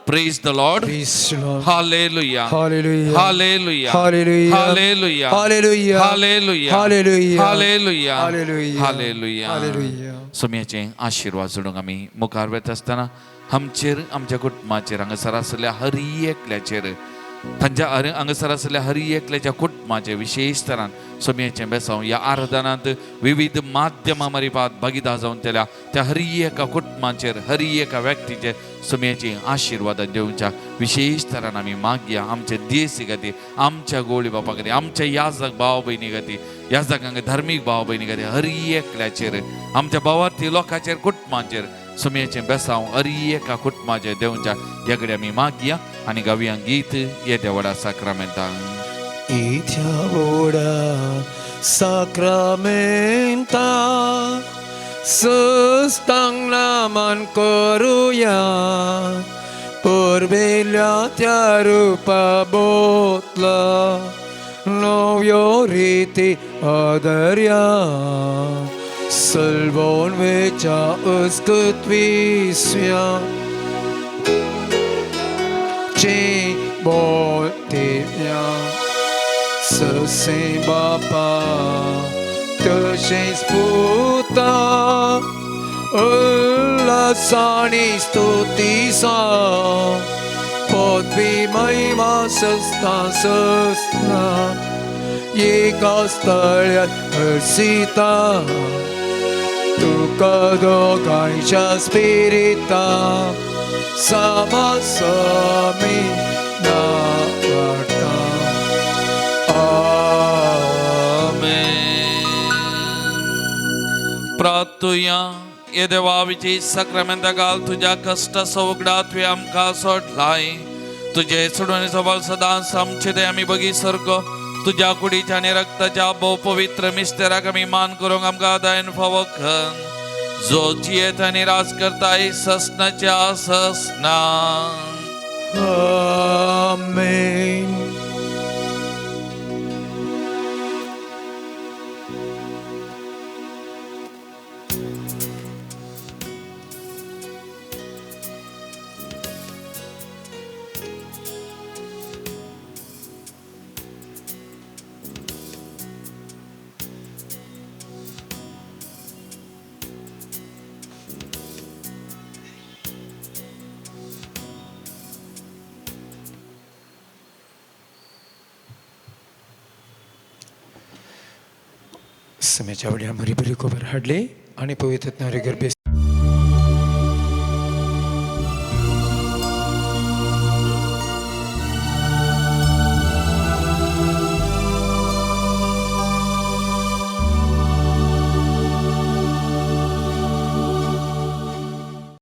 Speaker 1: Praise the Lord.
Speaker 2: Praise the Lord.
Speaker 1: Hallelujah.
Speaker 2: Hallelujah.
Speaker 1: Hallelujah.
Speaker 2: Hallelujah.
Speaker 1: Hallelujah.
Speaker 2: Hallelujah.
Speaker 1: Hallelujah.
Speaker 2: Hallelujah.
Speaker 1: Hallelujah.
Speaker 2: Hallelujah.
Speaker 1: Hallelujah.
Speaker 2: Hallelujah.
Speaker 1: सोम्याचे आशिर्वाद जोडूंक आमी मुखार वता आसतना आमचेर, आमच्या कुटुंबाचेर, हांगासर आसल्या हर एकल्याचेर, तांच्या हांगासर आसल्या हर एकल्याच्या कुटुंबाचेर विशेश तरान सोम्याचें बेसांव ह्या आराधनांत विविध माध्यमां मारिफात भागीदार जावन केल्या त्या हर एका कुटुंबाचेर, हर एका व्यक्तीचेर सोम्याची आशिर्वादां दिवच्या विशेश तरान आमी मागया. आमच्या देशी खातीर, आमच्या गोळी बापा खातीर, आमच्या याजक भाव भयणी खातीर, याजकांक धार्मीक भाव भयणी खातीर, हर एकल्याचेर, आमच्या भावार्थी लोकांचेर, कुटुंबाचेर सोम्याचें बेसांव हर एका कुटुंबाचेर देवच्या ह्या कडेन आमी मागया आनी गावया गीत येद्या व्हडा साक्रामेंताक.
Speaker 2: येद्या व्हडा साक्रामेंता सस्तांग नामान करुया, परबेल्या त्या रुपा बोतला नव्यो रिती आदर्या, सलवोन वेच्या अस्कत विस्या चे बोलतेया ससे बापा तशेंच पुता उल्हासानी स्तुती सा पदवी महिमा सस्ता सस्ना एका स्थळ्यात हर्षिता तुका दोगांयच्या स्पिरिता सामासमी नावाडटा.
Speaker 1: आमेन. प्रार्थुया. ये देवा विजय साक्रामेंता घाल तुज्या कश्ट सवगडा तुवें आमकां सोडलाय. तुजे सोडवणे सवाल सदांच आमचे ते आमी बगी सारको तुज्या कुडीच्या आनी रक्ताच्या भोव पवित्र मिस्तेराक आमी मान करूंक आमकां दायन फावो कर, जो जियेत आनी राज करताय ससनाच्या ससना.
Speaker 2: आमेन. समेच्या वडिलां बरी बरी खबर हाडली आनी पवित्र गर्भे